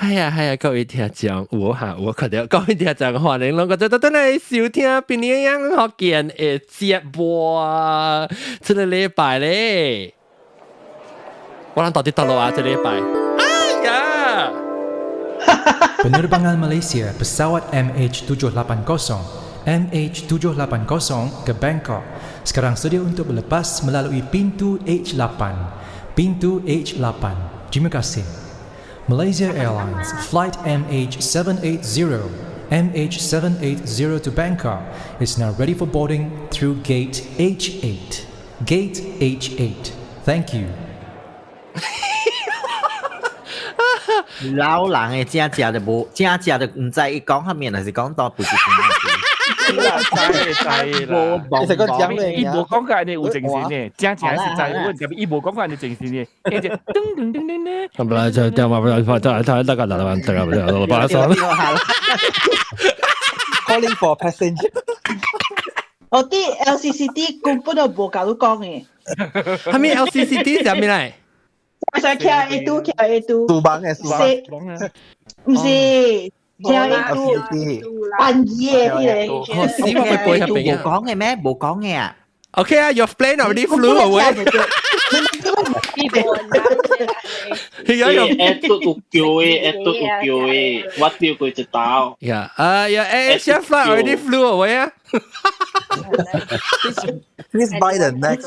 係啊係啊，各位聽眾，有嚇，我看到各位聽眾歡迎攏閣再轉來收聽邊樣福建的節目啊！這個禮拜咧，我人到底佗落啊？這禮拜，哎呀！ Penerbangan Malaysia pesawat MH780 MH780 ke Bangkok sekarang sedia untuk berlepas melalui pintu H8. Pintu H8. Terima kasih. Malaysia Airlines Flight MH780 MH780 to Bangkok is now ready for boarding through gate H8. Gate H8. Thank you. 老人的正正就無，正正就毋知伊講啥物，若是講到不是知知啦，無其實個講咧，伊無講過按呢有精神呢，正正是知，我特別伊無講過按呢精神呢，伊就噔噔噔噔噔。咁啦，就電話不不，他他那個那個那個那個， Calling for passenger。我啲 LCCD 根本都無共你講的。啥物 LCCD 啥物來？我想徛 A2 徛 A2。書房的書房。毋是，徛 A2 辦嘢的彼個。哦，死我會背入邊無講的咩？無講的啊。 Okay 啊，your plane already flew away。伊 A2 有叫的，A2 有叫的，我掉過一道。 Yeah，啊，your AirAsia flight already flew away 啊。 Please buy the next.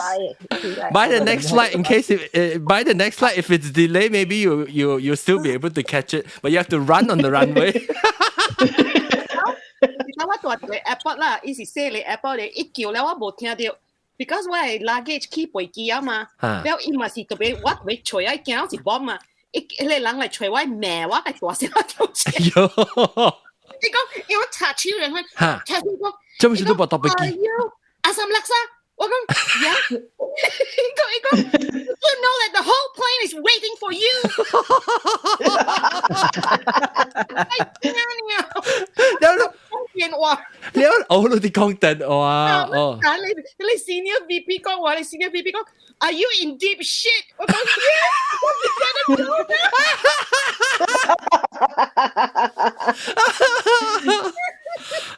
Buy the next flight in case if buy the next flight, if it's delayed, maybe you still be able to catch it, but you have to run on the runway. 你睇我蹛佇 airport 啦，伊是踅咧 airport 咧，伊叫了我無聽著，because 我的 luggage 去飛機啊嘛，了伊嘛是特別我特別揣啊，驚是 bomb 嘛，伊彼個人來揣我罵我，共大聲跳出。哎喲！伊講因為我插手人去，插手講，做咩事都無搭飛機？哎喲，阿三叻沙，我講呀，伊講伊講，You know that the whole plane is waiting for you 哎呀。了電話，了哦，你佇講電話哦。啊，你你 senior VP 講話，你 senior VP 講，Are you in deep shit？我講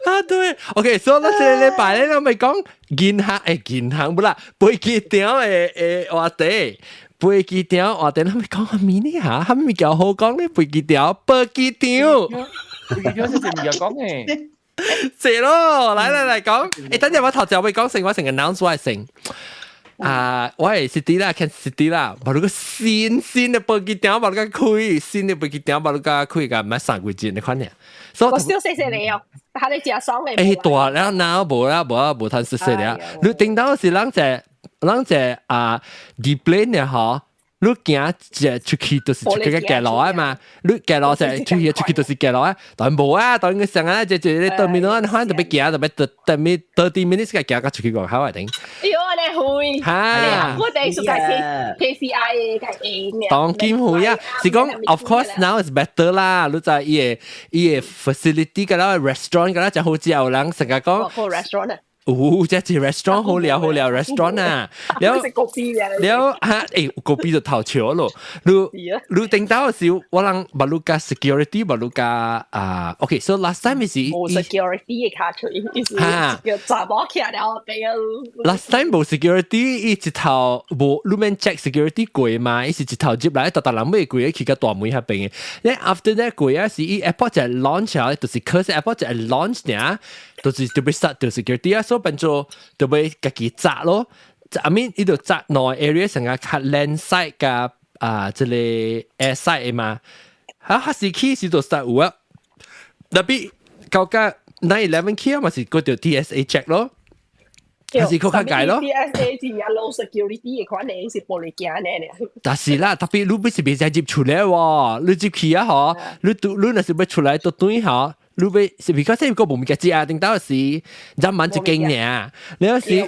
Yeah，啊，對，OK，所以咱這個禮拜咧，咱咪講銀行誒，銀行無啦，飛機場的的話題，飛機場話題，咱咪講啥物呢嚇？啥物物件好講咧？飛機場，飛機場，飛機場是啥物件講的？是咯，來來來講，誒，等陣我頭先會講先，我先 announce 我先。啊，我係 city 啦，看 city 啦，無你個新新的飛機場，無你個開，新的飛機場，無你個開個毋三幾錢你看呢？我小細細嚟哦，他咧食爽的。欸，大了，哪無啦，無啊，無通細細了。你頂到是人隻人隻啊，deplane 的嗬。你行一出去就是出去個街路啊嘛，你街路就出去出去就是街路啊，但無啊，當佢上啊，就就你對面嗰陣，特別行特別特別 30 minutes 個行到出去外口啊頂。哎喲，你會哈？我哋屬於 KCI 嘅嘅當然會啊，是講 of course now is better 啦，你知伊個伊個 facility 個啦，restaurant 個啦，就好似有人成日講。個 restaurant 啊。有，這是 restaurant 好料好料 restaurant 啊！了了嚇，欸，咖啡就頭笑咯。你你頂到時，我人無你加 security，無你加啊，OK，so last time 是無 security 的卡出，嚇，叫查某徛了俾啊。 Last time 無 security，伊一頭無你免 check security 過嘛，伊是一頭入來，逐逐人欲過去個大門彼邊的。咧 after that 過啊，是伊 airport 就 lounge 啊，就是可是 airport 就 lounge 爾，就是就欲 start 就 security 啊，所以變做就欲家己閘咯。I mean 伊就閘兩個 area 成個較 land side 佮啊，這个 air side 的嘛。哈，哈是去時就 start 有啊。特別到甲 9/11 去啊，嘛是閣著 TSA check 咯。還是閣較解咯。 TSA 是 yellow security 的款的，是玻璃鏡的呢。但是啦，特別你欲是袂使入出來喎，你入去啊嗬，你都你若是欲出來都轉嗬。你欲是 because 這個無物件食啊，頂到時入滿一間爾，你有時，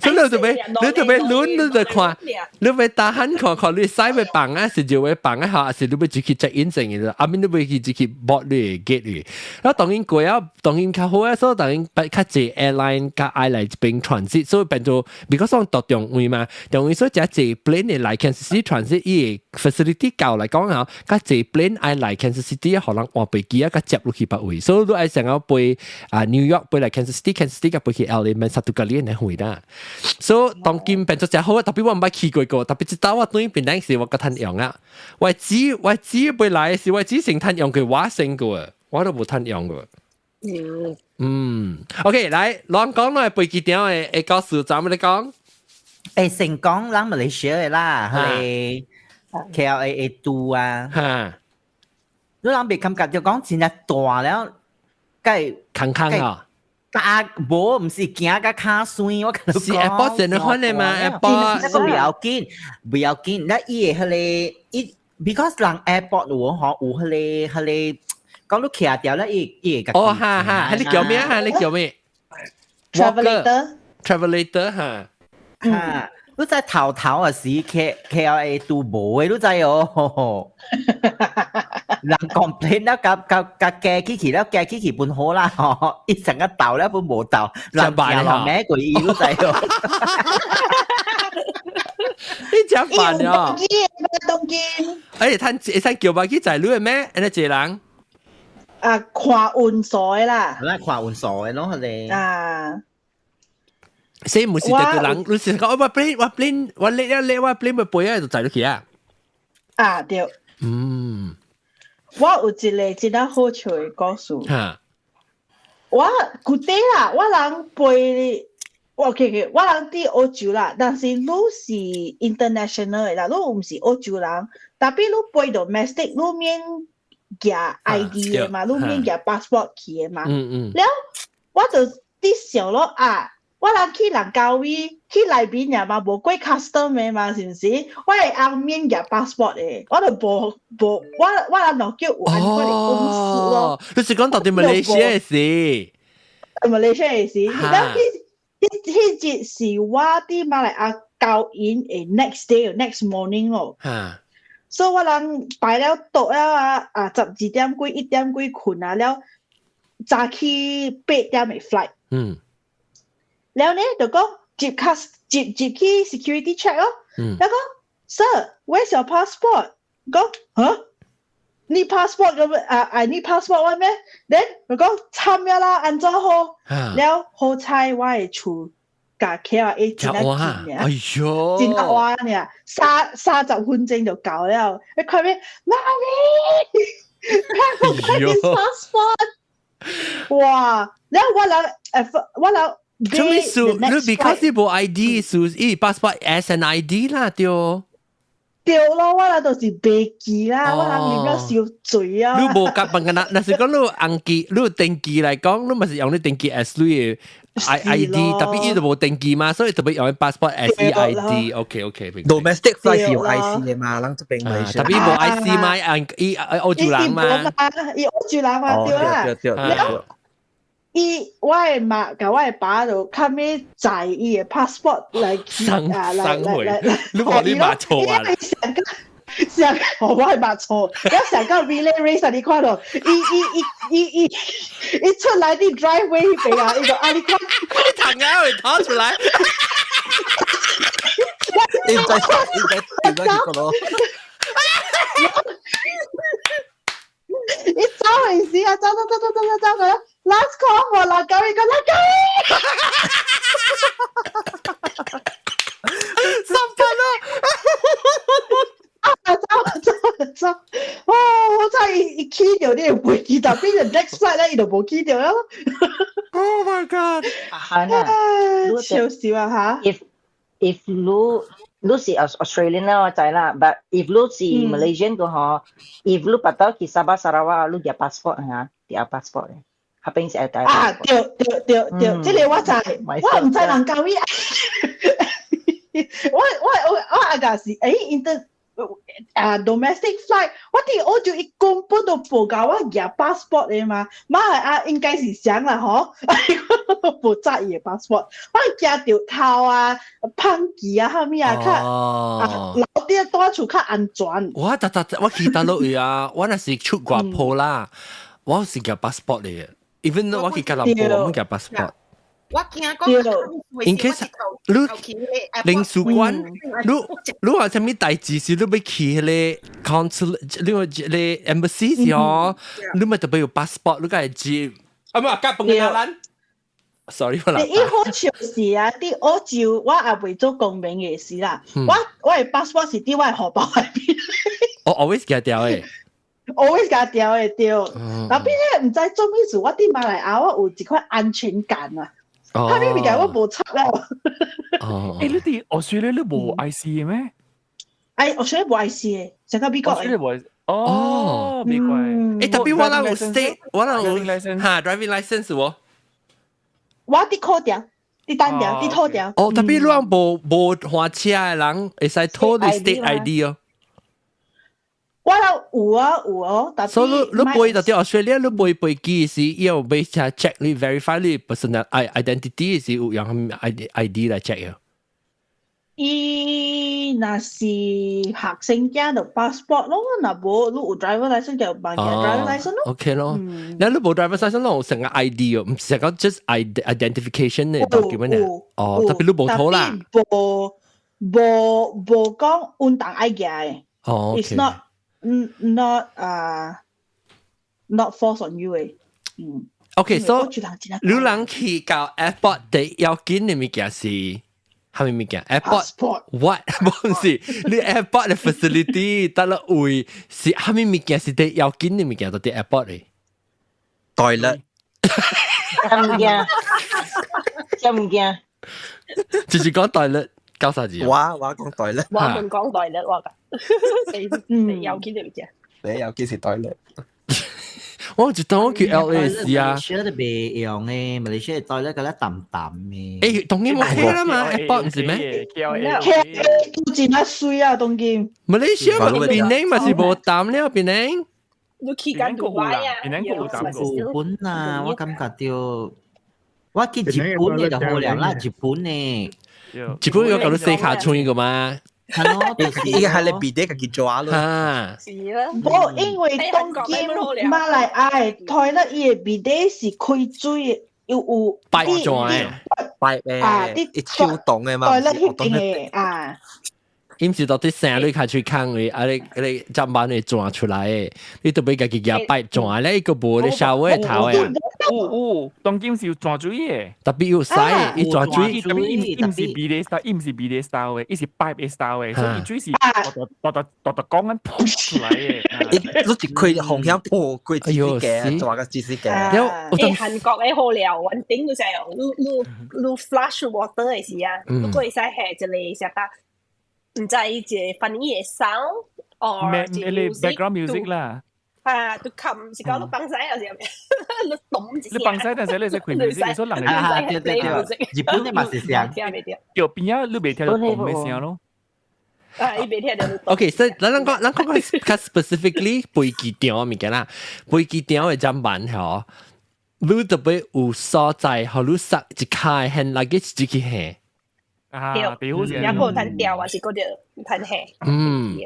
所以你就欲你就欲攆，你就看，你欲打喊看看你使欲放啊，是就欲放啊，還是你欲入去 check in 先嘅，啊面你欲去入去 board 你 gate 裏。然後當然過啊，當然較好啊，所以當然較濟 airline 較愛來這邊 transit，所以變做 because 講到中位嘛，中位所以誠濟 plane 來 Kansas City transit，伊會 facility 夠嚟講啊，較濟 plane 愛來 Kansas City 可能換飛機啊，較接落去別位，所以你愛想要飛啊 New York 飛來 Kansas City，Kansas City 較飛去 LA 免殺到隔離嚟回啦。所以當今變做真好啊，特別我毋捌去過個，特別一道我對邊陣時我較趁用啊，我只飛來時我只先趁用佢我先過，我都無趁用過。嗯，OK，來，攏講落飛機場的會告訴咱們來講。欸，成講咱馬來西亞的啦，彼个 KLIA 2啊，你人袂感覺就講真正大了，該空空啊，加無毋是行甲跤酸，我跟你是 airport 真款的嘛，airport 那個不要緊，不要緊，那伊的彼个伊，because 人 airport 有吼有彼个彼个，講你徛掉咧，伊伊會哦哈哈，你叫咩啊？你叫咩？Travelator。 Travelator 哈。哈，你知頭頭啊時 KLIA 都無的，你知哦。人 complain 了，共共共加起去了，加起去本好啦，吼，伊成個鬥了本無鬥，人行落名過伊，你知哦。你真煩啊！東京。哎，趁會使叫吧去載你的咩？按呢一個人。啊，看運數的啦。啦，看運數的咯，彼个。啊。所以毋是特個人，你是講我 plane 我 plane 我叻一叻我 plane 咪飛啊，就載落去啊。啊對。我有一個真正好笑的故事。我舊底啦，我人飛，我 OK OK，我人佇澳洲啦，但是你是 international 的啦，你毋是澳洲人，tapi 你飛 domestic，你免寄 ID 的嘛，你免寄 passport 去的嘛。了，我就佇想咯啊。我人去蘭卡威去內邊爾嘛，無過 custom 的嘛，是毋是？我會翁免舉 passport 的，我就無無我我人就叫有按款的公司咯。你是講到佇馬來西亞的時？馬來西亞的時，了彼彼彼日是我佇馬來亞交印的 next day next morning 咯。所以我人排了桌了啊啊12點幾1點幾睏啊了，早起8點的 flight。了呢就講入卡入入去 security check 咯。了講 Sir，where's your passport？講嚇，你 passport 咁啊？I need passport 我咩？Then 我講慘了啦，按怎好？了好彩我的厝共 KLIA 真正近爾，哎喲，真正遠爾，三三十分鐘就到了。你看咩？媽咪，I forgot passport。哇！了我人誒，我人。做咩事？你 because 你無 ID，數伊 passport as an ID 啦，對。對咯，我人就是袂記啦，我人啉了燒醉啊。你無夾笨㗎啦，若是講你紅記，你登記來講，你嘛是用你登記 as 你的 ID，特別伊就無登記嘛，所以特別用 passport as ID。OK OK。 Domestic flight 是用 IC 的嘛，咱這邊馬來西亞。特別無 IC 嘛，伊澳洲人嘛。伊澳洲人嘛，對啦。對對對。伊我的媽共我的爸就較尾載伊的 passport 來去啊，來來來來，你話你媽錯啊？上個我的媽錯，我上個 relay race 啊，你看到，伊伊伊伊伊伊出來佇 driveway 彼邊啊，伊就啊你看，你糖啊會跑出來，你唔知你唔知點樣結果咯？伊走的時啊，走走走走走走走，last call for 蘭卡威，個蘭卡威，三分咯！啊，走走走，哇！好彩伊伊起著你會飛機，但變成 next flight 咧，伊就無起著咯。 Oh my god！啊，笑死啊嚇！If 你你是 Australian 啦，我知啦，but if 你是 Malaysian 嘅嗬，if 你拔到去沙巴沙拉瓦，你舉 passport 嚇，舉 passport 嘅，彼邊是愛帶。啊，對對對對，這個我知，我毋知蘭卡威。我我我我阿個是欸，inter 啊 domestic flight，我佇澳洲伊根本都無共我舉 passport 的嘛，馬來亞應該是想啦吼，我都無載伊的 passport，我驚著偷啊、碰機啊、啥物啊，較啊留佇蹛厝較安全。我逐逐我去佗落位啊，我若是出外坡啦，我是舉 passport 的，even 我去吉隆坡，我舉 passport。我驚講 In case 你領事館，你話啥物代誌是你欲去彼个 consul，你話彼個 embassy 是哦，你咪特別有 passport，你該會知。啊，唔係，夾飯 sorry 我你伊好笑是啊，佇澳洲我也未做公民的時啦，我的 passport 是佇我的荷包內面。我 always 共牢的。 always 共牢的對。但邊咧毋知做咩事，我佇馬來亞我有一塊安全感啊。啥物物件我無插了。哦。欸，你佇 Australia 你無 IC 的咩？哎，澳洲無 IC 的，成個美國的。哦，美國。欸，特別我人有 state，我人有哈 driving license 喎。我佇考掉，佇單掉，佇套掉。哦，特別你人無換車的人，會使套你 state ID 哦。我人有啊有哦，但所以你飛到佇 Australia，你飛飛機時，伊有欲 check 你 verify 你 personal identity 時，有用 ID 來 check 哦。伊若是學生證就 passport 咯，若無你有 driver license 就辦 driver license 咯。 OK 咯，你無 driver license 咯，成個 ID 哦，毋是講 just identification 的 document 哦，特別你無套啦。無無無講穩當愛舉的。哦，It's not 啊，not force on you 的。嗯。 OK，so 你人去到 airport 第要緊的物件是啥物物件？airport what？無是，你 airport 的 facility 佗落位是啥物物件是第要緊的物件？佇 airport 的 toilet。啥物件？啥物件？就是講 toilet 九啥字？我講 toilet。我唔講 toilet 我㗎，第要緊的物件。第要緊是 toilet。我就當我去 LA 時啊，馬來西亞都袂用的，馬來西亞 toilet 個咧淡淡的。欸，當然 OK 啦嘛，airport 毋是咩？KL 都真啊媠啊，當今。馬來西亞檳城嘛是無淡了，檳城。你去緊杜拜啊？檳城有淡過。日本啊，我感覺到，我去日本的就好了啦，日本的。日本有搞到洗跤喙個嘛？係咯，就是伊個係你別啲家己做咯。啊，是啦。無，因為當今馬來亞的 toilet 伊的別啲是開水的，又有 pipe 轉的，pipe 啊，啲手動的嘛，toilet 彼邊的啊。伊毋是到底生你跤喙空的，啊你你針板會轉出來的，你都欲家己舉 pipe 轉咧，伊個無咧 shower 頭的。有有，當今是有轉水的，特別有使，伊轉水，特別伊毋是 bidet style，伊毋是 bidet style 的，伊是 pipe 的 style 的，所以水是獨獨獨獨獨講緊噗出來的。伊你一開風險噗過一絲嘅，轉個一絲嘅。欸，韓國的好料，穩定就是你你你 flush water 的時啊，你會使下一个啥個？毋知一個翻譯的 sound，或咩 background music 啦。啊，都冚是講你放屎還是咩？你懂一你放屎，但是你是開 music，所以人啊，對對對，日本的嘛是這樣。對邊仔你袂聽到動的聲咯。啊，伊袂聽到。 OK，所以咱講較 specifically 飛機場物件啦，飛機場的砧板吼，你特別有所在，予你塞一跤的 hand luggage 入去下。啊，對好也無通掉，還是嗰條通下。嗯。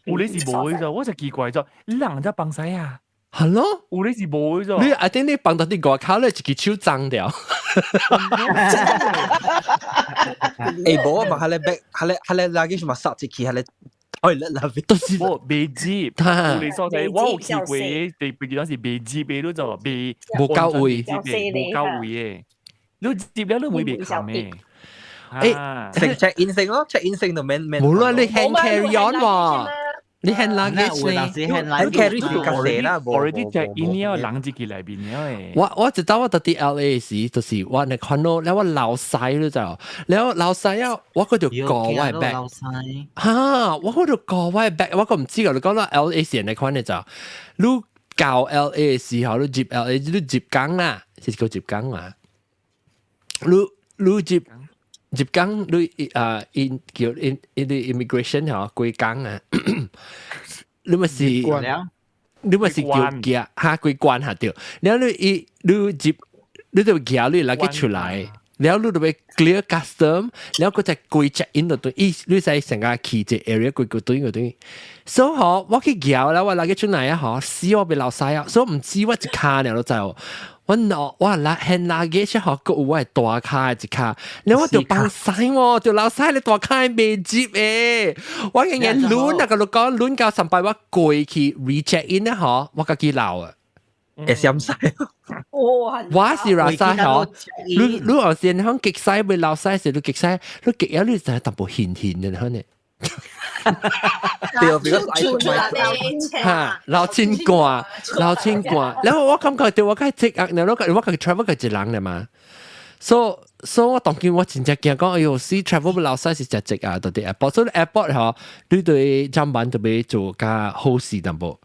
有你是無的啫，我就奇怪咗，你人在放屎啊？係咯，有你是無的啫。你 I think 你放到佇外口咧，一支手髒掉。欸，無啊嘛，彼个 bag，彼个彼个 luggage 嘛塞入去，彼个 toilet 內面。都是無袂接，有你所在，我有去過的，佇飛機場是袂接的，你就袂無夠位，無夠位的。你接了你會袂冚的。欸，先 check in 先咯，check in 先就免免。無啦，你 hand carry on 喎。你 hand luggage 咧，hand carry 是較細啦，already check in 了，人入去內面了誒。我知道我佇 LA 時，就是我你看到，了我流屎了就，了流屎了，我嗰就過我的 bag，哈，我嗰就過我的 bag，我個毋知個，你講到 LA 時你看你就，你到 LA 時候，你入 LA，你入港啦，是叫入港嘛？你入。入港你啊 in 叫 in in immigration 嗬過港啊，你咪是你咪是叫舉哈過關下對，然後你伊你入你就舉你來去出來，然後你就欲 clear custom，然後佢再過 check in 就對，伊你使成個去這 area 過過對過對，所以嗬我去舉啦，我來去出來啊嗬，死我欲流屎啊，所以毋知我一跤爾都知哦，我攞我拉 hand luggage 學個有我係大卡一卡，你我就放屎喎，就老細你大卡未接誒，我日日攆那個你講攆到上擺我過去 recheck in 咧嗬，我家己鬧啊。會閃晒。我是拉屎嗬，你有時響極屎會流屎時，你極屎，你極有你就係淡薄現現嘅可能。對，比較嚇，老清掛，老清掛。然後我感覺到我梗係積壓，然後我我 travel 個一人咧嘛。所以我當今我真正驚講，哎喲，死 travel 老細是真積壓到啲 airport，所以 airport 嗬，你對砧板特別做較好勢淡薄。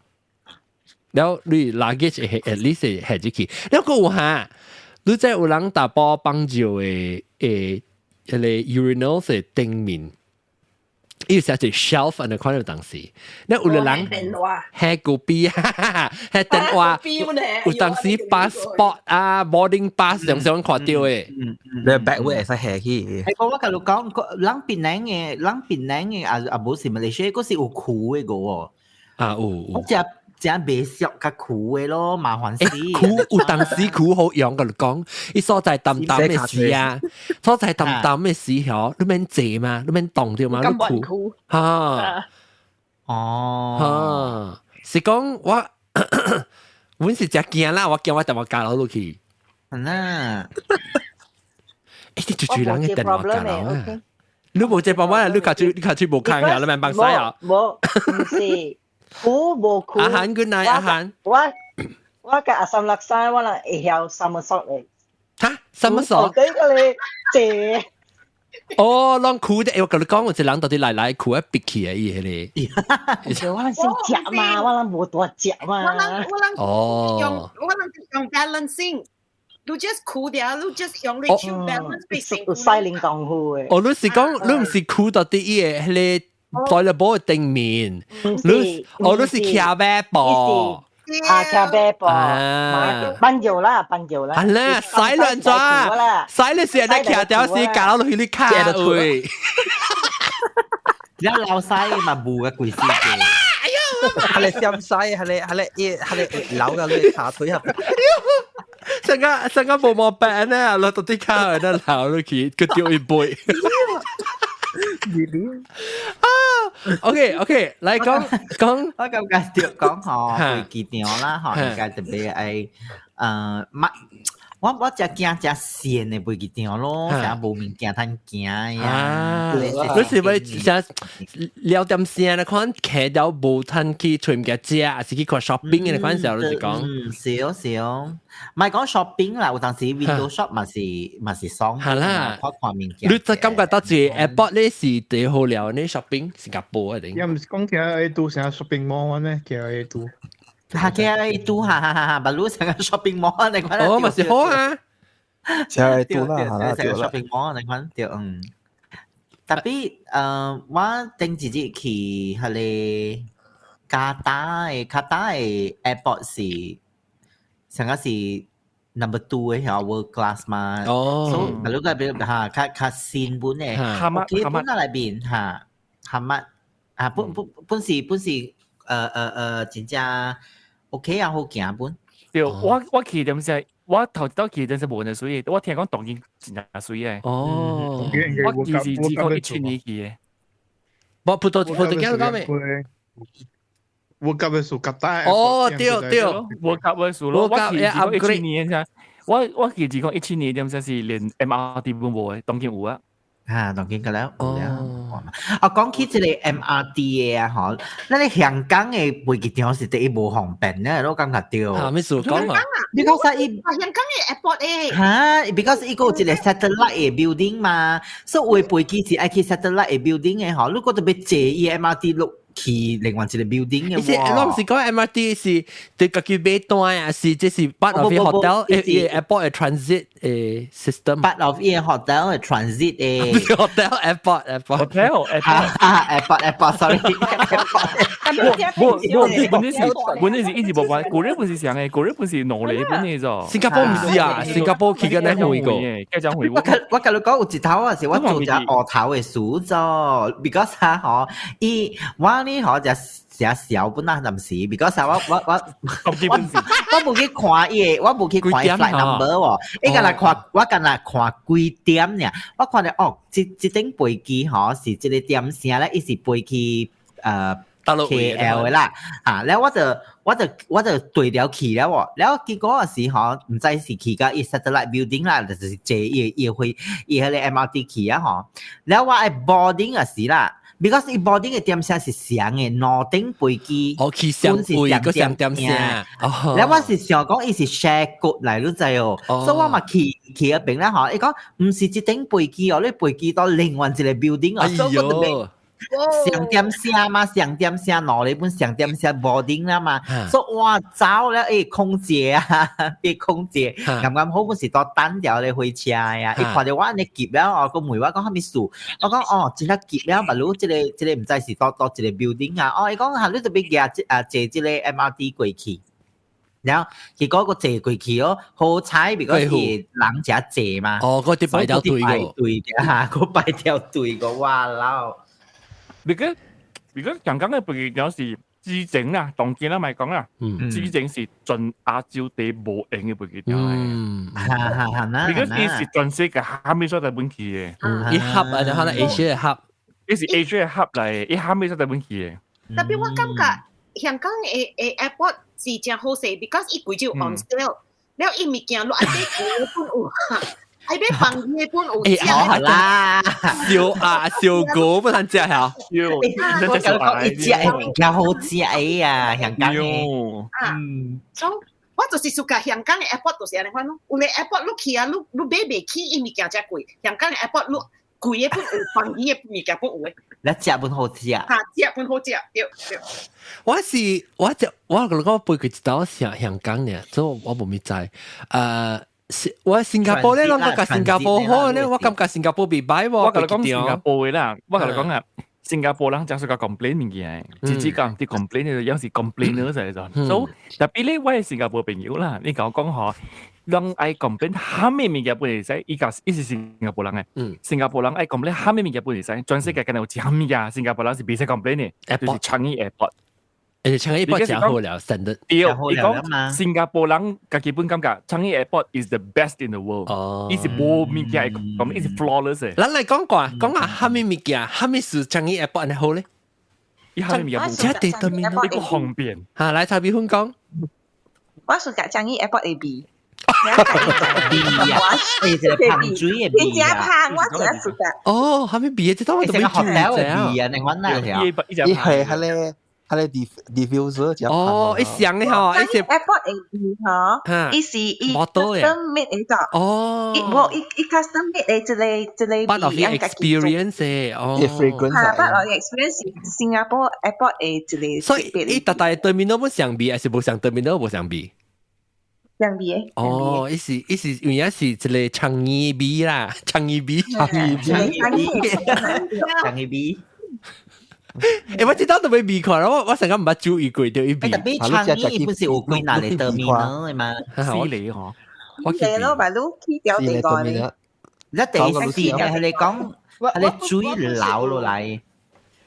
然後你 luggage 會 at least 會入去。然後閣有哈，你知有人打包幫助的誒，彼个 urinal 是頂面。伊寫一 shelf 按呢款的東西，那有的人係個幣，係電話，有當時 passport 啊，boarding pass 常常看到的。你 bag 會會使下去。係我共你講，人檳城的，人檳城的也也無是馬來西亞，閣是有苦的個喎。啊有。我食食袂熟較苦的咯，麻煩死。苦有當時苦好用，共你講，伊所在澹澹的時啊，所在澹澹的時候，你免坐嘛，你免動著嘛，你苦嚇。哦，嚇，是講我，阮是真驚啦，我驚我電話交落去。啊，欸，你住住人的電話交落啊？你無這辦法，你卡住你卡住無空呀，你免幫使啊？無，毋是。苦無苦。阿韓，good night，阿韓。我我共阿三六三，我人會曉 somersault 的。哈？somersault？這個咧，這。哦，攏苦的，我共你講，有一個人到底來來苦啊，逼起啊，伊彼個。我人先食嘛，我人無大食嘛。我人我人用我人用 balancing，你 just 苦掉，你 just 用你手 balance 變成。有使靈功夫的。哦，你是講你毋是苦到底伊個彼個？在了波頂面，你哦你是騎馬步，啊騎馬步，挽搖啦，挽搖啦，係啦，使亂抓，使你時你騎條時搞落去你卡位，你老細嘛無個鬼死嘅，係你閃使，係你係你一係你扭到你下腿合。成個成個無毛病咧，落到啲卡喺度流落去，佢掉一杯。啊，OK OK，來講講，我感覺著講吼，飛機場啦吼，應該特別愛乜？我誠驚誠跣的飛機場咯，誠無物件通行呀。你是欲誠了點聲咧，看騎到無通去揣物件食，還是去看 shopping 的款時候，你是講？嗯，是哦是哦，毋係講 shopping 啦，有當時 window shop 嘛是嘛是爽，係啦，看看物件。你就感覺到這 airport 咧是最好了，你 shopping 新加坡一定。也毋是講 KLIA 都成 shopping mall 咩？KLIA 都。哈，KLIA 都哈哈哈哈，巴魯成個 shopping mall 你看。哦，嘛是好啊。 KLIA 都啦，係啦，成個 shopping mall 你看對嗯。Tapi 我頂一日去彼個加達的卡達的 airport 是上個是 number two 的曉 world class 嘛。哦。所以巴魯個比哈較較新本的，哈馬基本內邊哈哈馬啊本本本是本是真正 OK 啊，好行本。對，我我去點先，我頭一擺去陣時無呢媠，我聽講當今真正媠的。哦，我其實2017年去的。無葡萄葡萄牙講咩？我夾的數夾大。哦，對對，我夾的數咯。我去2017年先，我我去2017年點先是連 MRT 都無的，當今有啊。啊，當今個了，有了。啊，講起這個 MRT 的啊，吼，咱個香港的飛機場是第一無方便咧，我感覺著。嚇，咩事講啊？ Because 伊香港的 airport 誒。嚇，because 伊閣有一個 satellite 的 building 嘛，所以有的飛機是愛去 satellite 的 building 的吼，你閣特別坐伊 MRT 落去另外一個 building 的喎。攏是講 MRT 是對家己買單啊，是這是 part of hotel 誒 airport 的 transit 的 system。 part of 伊 hotel 的 transit 的。 hotel airport airport hotel airport airport sorry。我我本身是本身是一直無關，古日本是啥嘅？古日本是挪雷本嘅啫。新加坡毋是啊，新加坡去過那回過。我我共你講有一頭啊，是我做隻烏頭的事做，because 啊吼，伊我呢呢嗬就成小本啦，暫時，because 我無去看伊個，我無去看 flight number 喎，伊敢若看，我敢若看幾點爾，我看到哦，這頂飛機嗬是這個點聲咧，伊是飛去KL 的啦，啊，了我就對了去了喎，了結果時嗬，毋知是去到伊 satellite building 啦，就是坐伊會伊彼個 MRT 去啊嗬，了我愛 boarding 的時啦，because 伊 boarding 的點聲是雙的，兩頂飛機，哦，去雙位個雙點聲，了我是想講伊是 share code 來，你知哦，所以我嘛去去嗰邊咧嗬，伊講毋是一頂飛機哦，你飛機到另外一個 building 哦，所以我就上點聲嘛，上點聲兩個本上點聲 boarding 啦嘛，所以哇走了，欸空姐啊，啲空姐啱啱好本是到等掉咧火車呀，伊看到我按呢急了哦，佢問我講啥物事，我講哦，真係急了，嘛如這個毋知是佗一個 building 啊，哦，伊講哈，你就欲舉啊坐這個 MRT 過去。然後結果個坐過去哦，好彩，如果是人誠濟嘛，哦，嗰啲排條隊個，對嘅嚇，個排條隊個，哇老！如果香港嘅飛機場是之前啦，當今啦，咪講啦，之前是全亞洲第無閒嘅飛機場嚟。嗯，如果伊是全世界蝦米所在本去嘅，伊 hub 啊，就可能 Asia hub，伊是 Asia hub 嚟，伊蝦米所在本去嘅。特別我感覺香港嘅嘅 airport 是真好勢，because 伊規就 on sale，了伊物件攏愛買貴本有。愛買放嘢本有食好啦，燒啊燒狗不能食嚇，我就講一隻物件好食啊，香港嘅。啊，所以我就是暑假香港嘅 airport 就是按呢款咯。有咧 airport 你去啊，你買袂起，伊物件才貴。香港嘅 airport 你貴的本有，放魚的物件本有的。你食本好食。嚇，食本好食，對對。我是我就我講我背佢一道香香港呢，所以我無咪知。我新加坡咧，我感覺新加坡好咧，我感覺新加坡袂歹喎。我共你講新加坡的啦，我共你講啊，新加坡人誠喜歡 complain 物件，直直講啲 complain 就樣是 complainer 嚟咗。所以特別咧，我係新加坡朋友啦，你共我講嗬，人愛 complain 蝦米物件本會使，伊個伊是新加坡人嘅，新加坡人愛 complain 蝦米物件本會使，全世界敢若有一項物件，新加坡人是袂使 complain 嘅，就是樟宜 airport。誒，樟宜 airport 誠好了，真的。對，伊講新加坡人家己本感覺樟宜 airport is the best in the world。哦，伊是無物件會講，伊是 flawless 嘅。咱來講過，講下蝦米物件，蝦米是樟宜 airport 按呢好咧？伊蝦米物件？這地對面一個方便。嚇，來蔡美芬講。我喜歡樟宜 airport 的味。味啊！誒，這個芳水的味啊！真芳，我真喜歡。哦，蝦米味？這當我都沒注意啊。味啊，你講哪條？伊係係咧。佢咧 diffuser 哦，一箱的吼，一隻 airport 的味吼，伊是伊 custom made 的哦，伊無伊伊 custom made 的這個這個 part of experience 哦，fragrance ，part of experience 是新加坡 airport 的一個，所以伊逐大 terminal 本相味，還是無相 terminal 無相味？相味的。哦，伊是伊是因為是一個樟宜味啦，樟宜味，樟宜味，樟宜味。欸，我這道都未味看，我我成個毋捌注意過著伊味。特別樟宜本是有幾若個 terminal 的嘛？四個嗬，我記咯，白滷去掉第個咧。你第四個係你講，係你水流落來。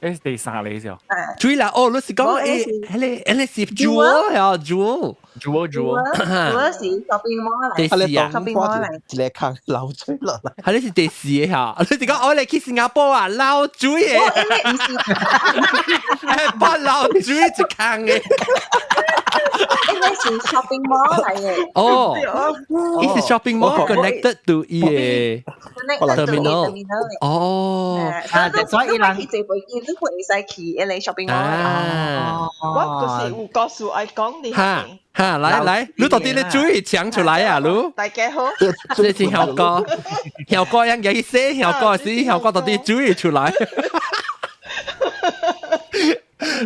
誒，第三個就。水流哦，你是講誒，彼個彼個是 Jewel 呀，Jewel。 Jewel Jewel。 Jewel 是 shopping mall 嚟。第四啊，shopping mall 嚟。一個坑流水落來。係你是第四個嚇，你是講我嚟去新加坡啊，流水的。因為毋是。不流水一坑的。因為是 shopping mall 嚟嘅。哦，伊是 shopping mall connected to 伊個 terminal。哦。啊，所以人去坐飛機，你會使去彼個 shopping mall。啊。我就是有故事愛講你。哈哈，來來，你到底你注意講出來啊，你。大家好。這是效果，效果應該去寫效果是效果到底注意出來。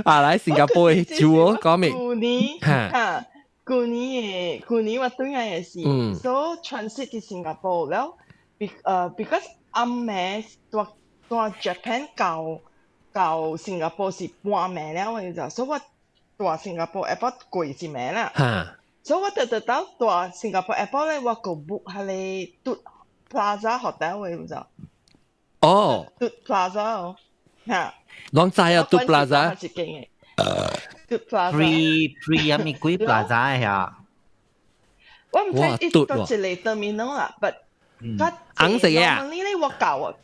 啊，來新加坡的酒講明。舊年哈，舊年的舊年我轉來的時，所以 transit 去新加坡了，because 暗暝蹛蹛 Japan 到到新加坡是半暝了的咋，所以我蹛新加坡 airport 過一暝啦。所以我特特到蹛新加坡 airport 咧，我個 book 彼個 Tut Plaza Hotel 的，有咋？哦。 Tut Plaza 哦。嚇。攏知啊，Tuk Plaza。一間嘅。Tuk Plaza。 Pre pre 啊，咪幾 plaza 呀？我毋知伊佗一个 terminal 啦，but 紅色嘅啊。呢咧我舊啊。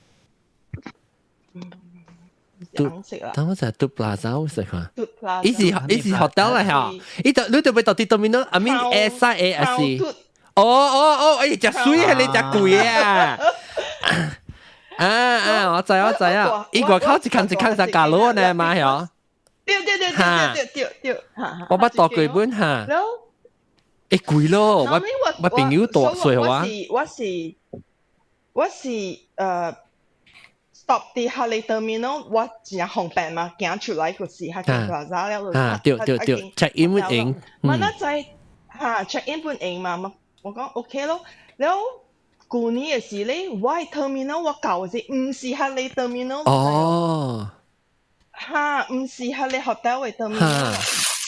紅色啦。等我就係 Tuk Plaza 我食看。 Tuk Plaza。伊是 hotel 嚟嚇，伊就你就會到啲 terminal，I mean S I A S。哦哦哦，哎，食水係你食貴啊！啊啊，我知我知啊，伊外口一空一空就加羅呢嘛嚇。對對對對對對對，我捌到過本嚇。會貴咯，我朋友大歲啊。我是 stop 佇哈利 terminal，我真正方便嘛，行出來就是哈利 plaza 了。啊，對對對，check in 本用。我那在哈 check in 本用嘛，我講 OK 咯。了舊年的時咧，我 terminal 我舊的是毋是哈利 terminal。哦。哈，毋是哈利 hotel 的 terminal。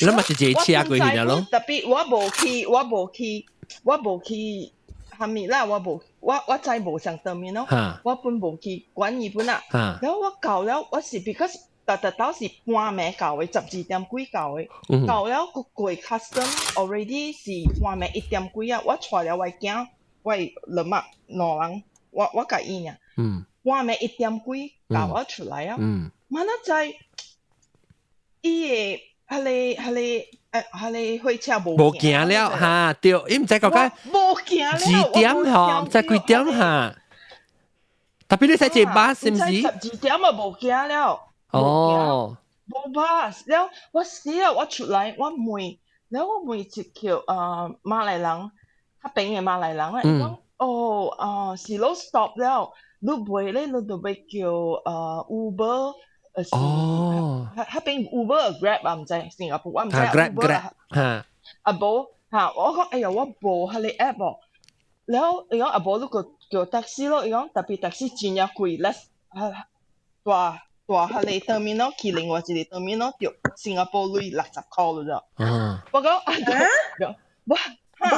你咪是坐車過去咯。特別我無去，我無去，我無去。蝦米啦？我無，我知無上 terminal，我本無去管伊本啊。然後我到了，我是 because 逐逐到是半暝到的，12點幾到的。到了個過 custom already 是半暝1點幾啊！我帶了我囝，我兩仔兩人，我佮伊爾。半暝1點幾到我出來啊！嘛那知伊個彼个彼个彼个火車無無行了哈，對，伊毋知講解無行了，幾點吼？毋知幾點哈？特別你使坐巴是毋是？ 12點啊，無行了。哦，無巴了，我死了，我出來，我問，了我問一個馬來人，較邊的馬來人啊，伊講哦啊是攏 stop 了，你袂咧，你就欲叫Uber。哦，彼邊 Uber Grab 啊，毋知新加坡我毋知 Grab Grab 嚇，啊無嚇，我講哎呀，我無彼個 app 哦，了伊講啊無你個叫 taxi 咯，伊講特別 taxi 真正貴，less 大大彼個 terminal 去另外一個 terminal 就新加坡鐳60箍了啫。我講啊，我無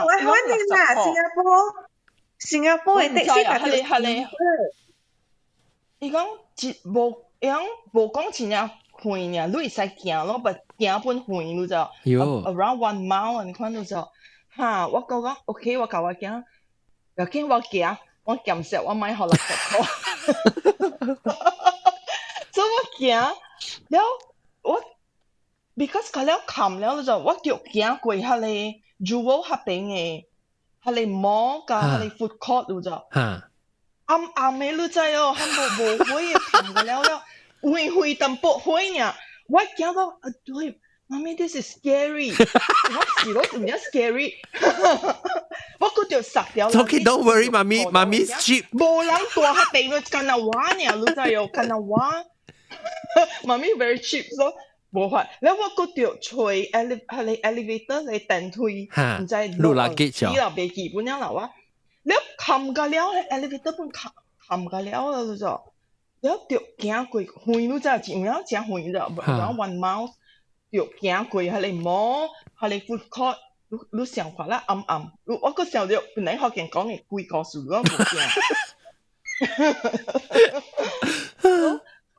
愛反正啦，新加坡的 taxi 彼個彼個，伊講一無。伊講無講真正遠爾，你會使行咯，but 行本遠你知？Around 1 mile 你看你知？哈，我講講 OK，我教我行，又見我行，我減少我買予60箍，所以我行了我，because 佢了冚了就我就行過彼個 Jewel 彼邊的，彼個 mall 佮彼個 food court 你知？暗暗的你知哦，冚無無火的冚過了了，遠遠淡薄火爾，我驚到啊對，媽咪 this is scary，我是咯，毋正 scary，我閣著殺掉。 Okay, don't worry，媽咪，媽咪 cheap。無人蹛彼邊，干焦我爾，你知哦，干焦我。媽咪 very cheap，so 無法。了我閣著揣 彼個 elevator 來電梯，毋知落垃圾了，袂記本了啦我。了冚個了，elevator 本冚冚個了了就，了就行過遠，你知有影誠遠了，然後 1 mile 就行過彼個 mall，彼個 food court，你想看啦暗暗，我閣想著本來福建講的鬼故事，我無驚。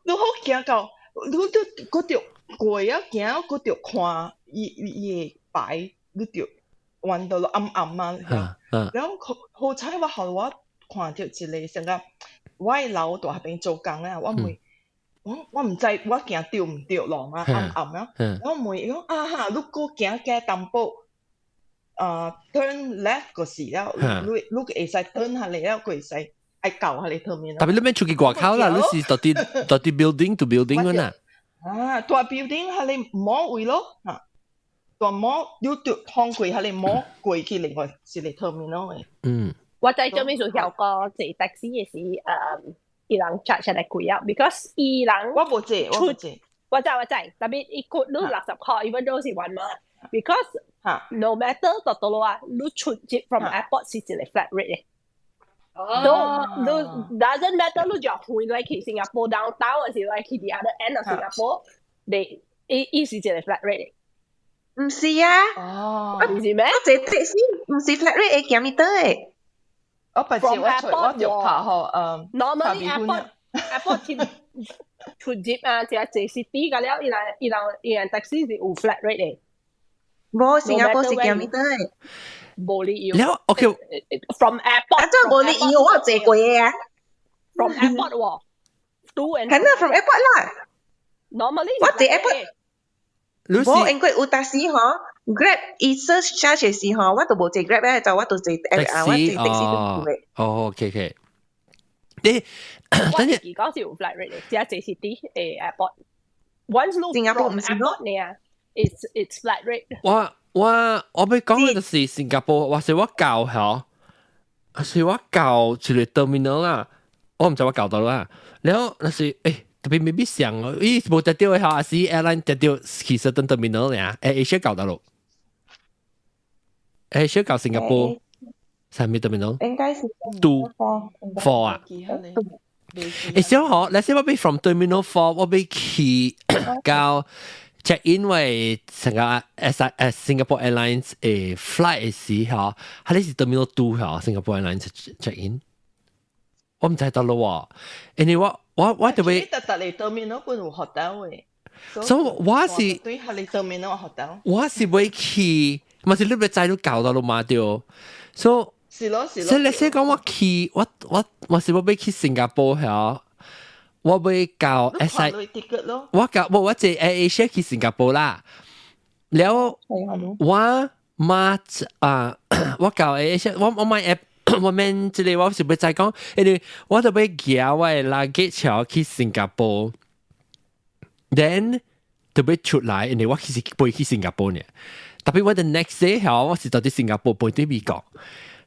你好行到，你都閣著過啊行，閣著看伊伊的牌，你就彎到暗暗嘛。然後好彩我予我看著一個像個我的老大彼邊做工啊，我問我毋知我行對毋對路嘛，暗暗啊，我問伊講啊哈，你閣行加淡薄，啊 turn left 就是了，你會使 turn 下來了，閣會使愛到彼個 terminal。特別你免出去外口啦，你是到底到底 building to building 嗰呐？啊，大 building 彼個 mall 位咯，哈。大 mall 你就通過彼個 mall 過去另外一個 terminal 的。我知做咩事效果坐 taxi 的時，伊人 charge 來貴啊，because 伊人我無坐，我無坐。我知我知，特別伊個你60箍，even though 是 one mile，because no matter 到倒落啊，你出入 from airport 是一個 flat rate 的。No, no, doesn't matter 你就回來去新加坡 downtown，還是來去 the other end of Singapore，你伊是一個 flat rate 的。毋是啊，哦，毋是咩？我坐 taxi 毋是 flat rate 會行咪得的。我不知我出我就拍予normally airport 貼出入啊，只坐 city 個了，伊人伊人伊人 taxi 是有 flat rate 嘅。無新加坡是幾米的？無理由。了 OK。 From airport。啊，這無理由，我有坐過嘅啊。 From airport 喎。To and 係啦，from airport 啦。 Normally 我坐 airport。無，因為有當時吼，Grab 伊 surcharge 時吼，我都無坐 Grab 咧，就我都坐啊，我坐 taxi 都去。哦，OK。你等陣講是有 flat rate 嘅，只坐 city 誒 airport。Once 新加坡唔是咯？呢啊，it's flat rate。我欲講嘅就是新加坡，或是我舊嗬，是我舊一個 terminal 啦，我毋知我舊到啦。然後那是特別未必想哦，伊無得到嘅嚇，是 airline 得到其實等 terminal 爾，Asia 舊到咯，Asia 舊新加坡，啥物 terminal？應該是 two four 啊。小可，你先我欲 from terminal four，我欲去到 check in 為成個 S Singapore Airlines flight 時嗬，係你是 terminal two 嗬，Singapore Airlines check in，我毋知道咯喎，因為我特別特特嚟 terminal 本有 hotel 嘅，所以我是對係你 terminal hotel，我是欲去，嘛是你欲知你搞到咯嘛對，所以是咯是咯，所以你先講我去，我是我欲去新加坡嗬。我欲到 S I，我到我坐 Air Asia 去新加坡啦。了我媽啊，我到 Air Asia，我買 app，我免這個我是欲再講，因為我就欲寄我的 luggage 去新加坡，then 就欲出來，因為我其實飛去新加坡呢。特別我 the next day 嗬，我是到佇新加坡飛佇美國，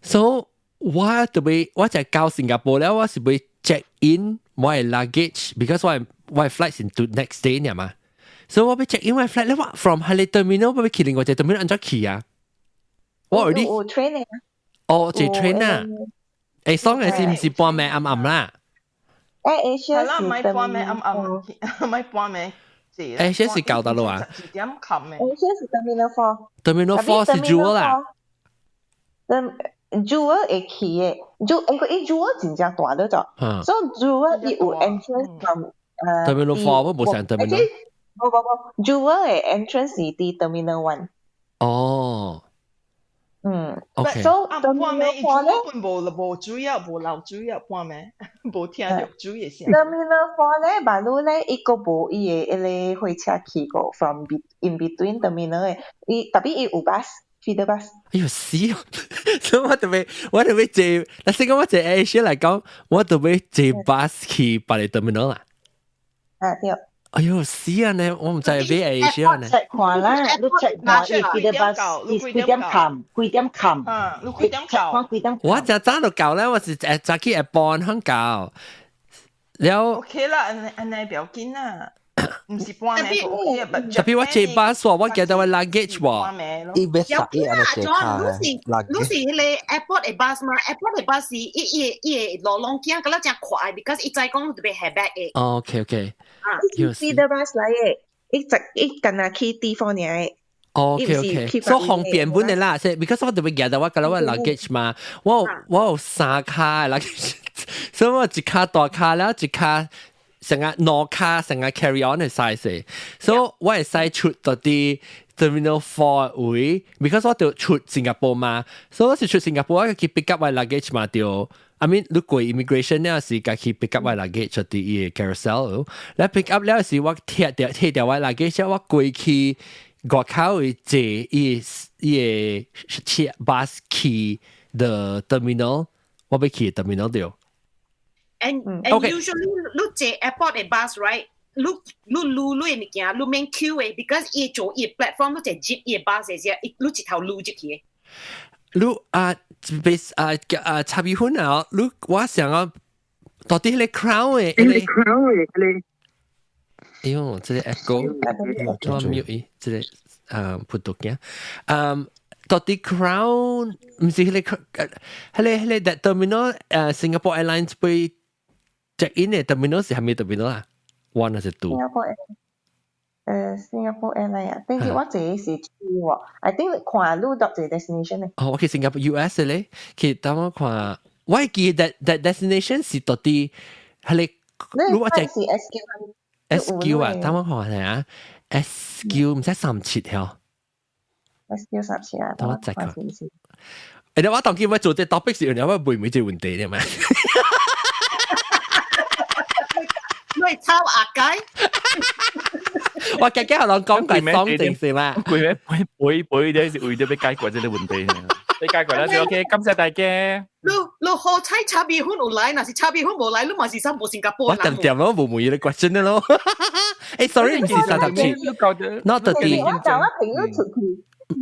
所以我特別我就到新加坡了，我是欲 check in 我的 luggage，because 我的 flight 是 to next day 呢嘛，所以我欲 check in 我的 flight 咧，我 from 彼个 terminal 我欲去另外一個 terminal 按怎去啊？我 already 有 train 啊。哦，坐 train 啊？爽嘅是毋是半暝暗暗啦？ Asia 係啦，唔係半暝暗暗，唔係半暝。 Asia 是舊得咯啊？12點冚嘅。 Asia 是 Terminal Four。 Terminal Four 是 Jewel 啦。嗯，Jewel 會去嘅，Jewel 因為伊 Jewel 真正大了咗，所以 Jewel 伊有 entrance from Terminal Four 我無想 Terminal。無無無，Jewel 嘅 entrance 是佇 Terminal One。哦。所以啊，半暝伊 Jewel 本無無水啊，無漏水啊，半暝無聽到水嘅聲。 Terminal Four 咧，馬路咧，伊個無伊的彼個火車去過 from in between terminal 嘅，伊特別伊有 bus，feeder bus。哎呦死！所以我特別坐，嗱先講我坐 Asia 嚟講，我特別坐 bus 去別个 terminal 啦。啊對。哎呦死啊呢！我毋知欲 Asia 呢。 check 看啦，你 check 看伊 feeder bus 伊幾點冚？幾點冚？啊，你幾點到？看幾點？我就早就到咧，我是早起下半響到。了。 OK 啦，按按呢不要緊啦。毋是半暝 OK 啊，特別我坐 bus 喎，我記得我 luggage 喎。伊欲有伊按呢坐卡，你是彼個 airport 的 bus 嘛？airport 的 bus 是伊伊伊會路攏行，佮了誠快，because 伊知講特別下 bag 的。哦，OK。 feeder bus 來的，伊就伊干焦去地方爾的。 OK，所以方便本的啦，即 because 我特別記得我佮我 luggage 嘛，我有三跤 luggage，所以我一跤大跤了，一跤成個兩跤成個 carry on 的 size，所以我會使出到佇 Terminal Four 位，because 我著出新加坡嘛，所以我是出新加坡，我去 pick up 我 luggage 嘛對。I mean，你過 immigration 了是家去 pick up 我 luggage 佇伊個 carousel，來 pick up 了是我提掉提掉我 luggage，我過去外口位坐伊伊個車 bus 去 the terminal，我欲去 terminal 對。 And usually 你坐 airport 的 bus right？你你擼你的物件，你免 queue 的，because 伊做伊 platform 你坐接伊 bus 的時，你一頭擼入去的。你啊，別啊啊，插一分啊！你我想啊，到底彼個 crown 的，彼個 crown 的，彼個，哎呦，這個 echo，我 mute 伊，這個啊，葡萄鏡，到底 crown 毋是彼個，彼個 that terminal Singapore Airlines 被 check in 的 terminal 是啥物 terminal 啊？One 還是 two？ Singapore Airline 啊，但是我坐的是 two 喎，I think 看你到一個 destination 咧。哦，我去新加坡 US 咧，去等我看，我會記得 that destination 是到底彼個，如果是 SQ。SQ 啊，等我看下啊，SQ 毋知37條。 SQ 37啊，等我再看。誒，我當見我做這 topic 時，你我問每這問題咧嘛？你抄阿雞？我家己學人講過講定是嘛？攰咩？背背背啲是為咗要解決這個問題。你解決啦就 OK，感謝大家。你好彩炒米粉有來，若是炒米粉無來，你嘛是啥無新加坡我點點咯，無問伊個 question 咯。誒，sorry，毋是37，not 30。我叫我朋友出去，唔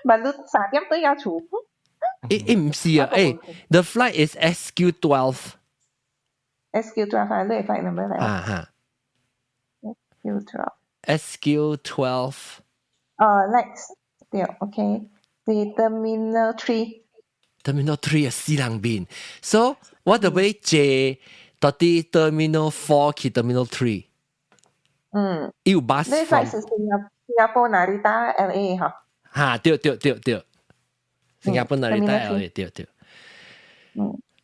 係你3點都要出。誒誒，毋是啊，誒，the flight is SQ 12。 SQ 12 啊，你 flight number 嚟。啊哈。 SQ 12。 SQ 12。哦，next，對，OK，是 Terminal 3。 Terminal 3 啊，死人邊，so 我就欲坐到底 Terminal 4 去 Terminal 3。有 bus。你 flight 是新加坡 Narita LA 嗬？哈，對對對對，新加坡 Narita LA 對對。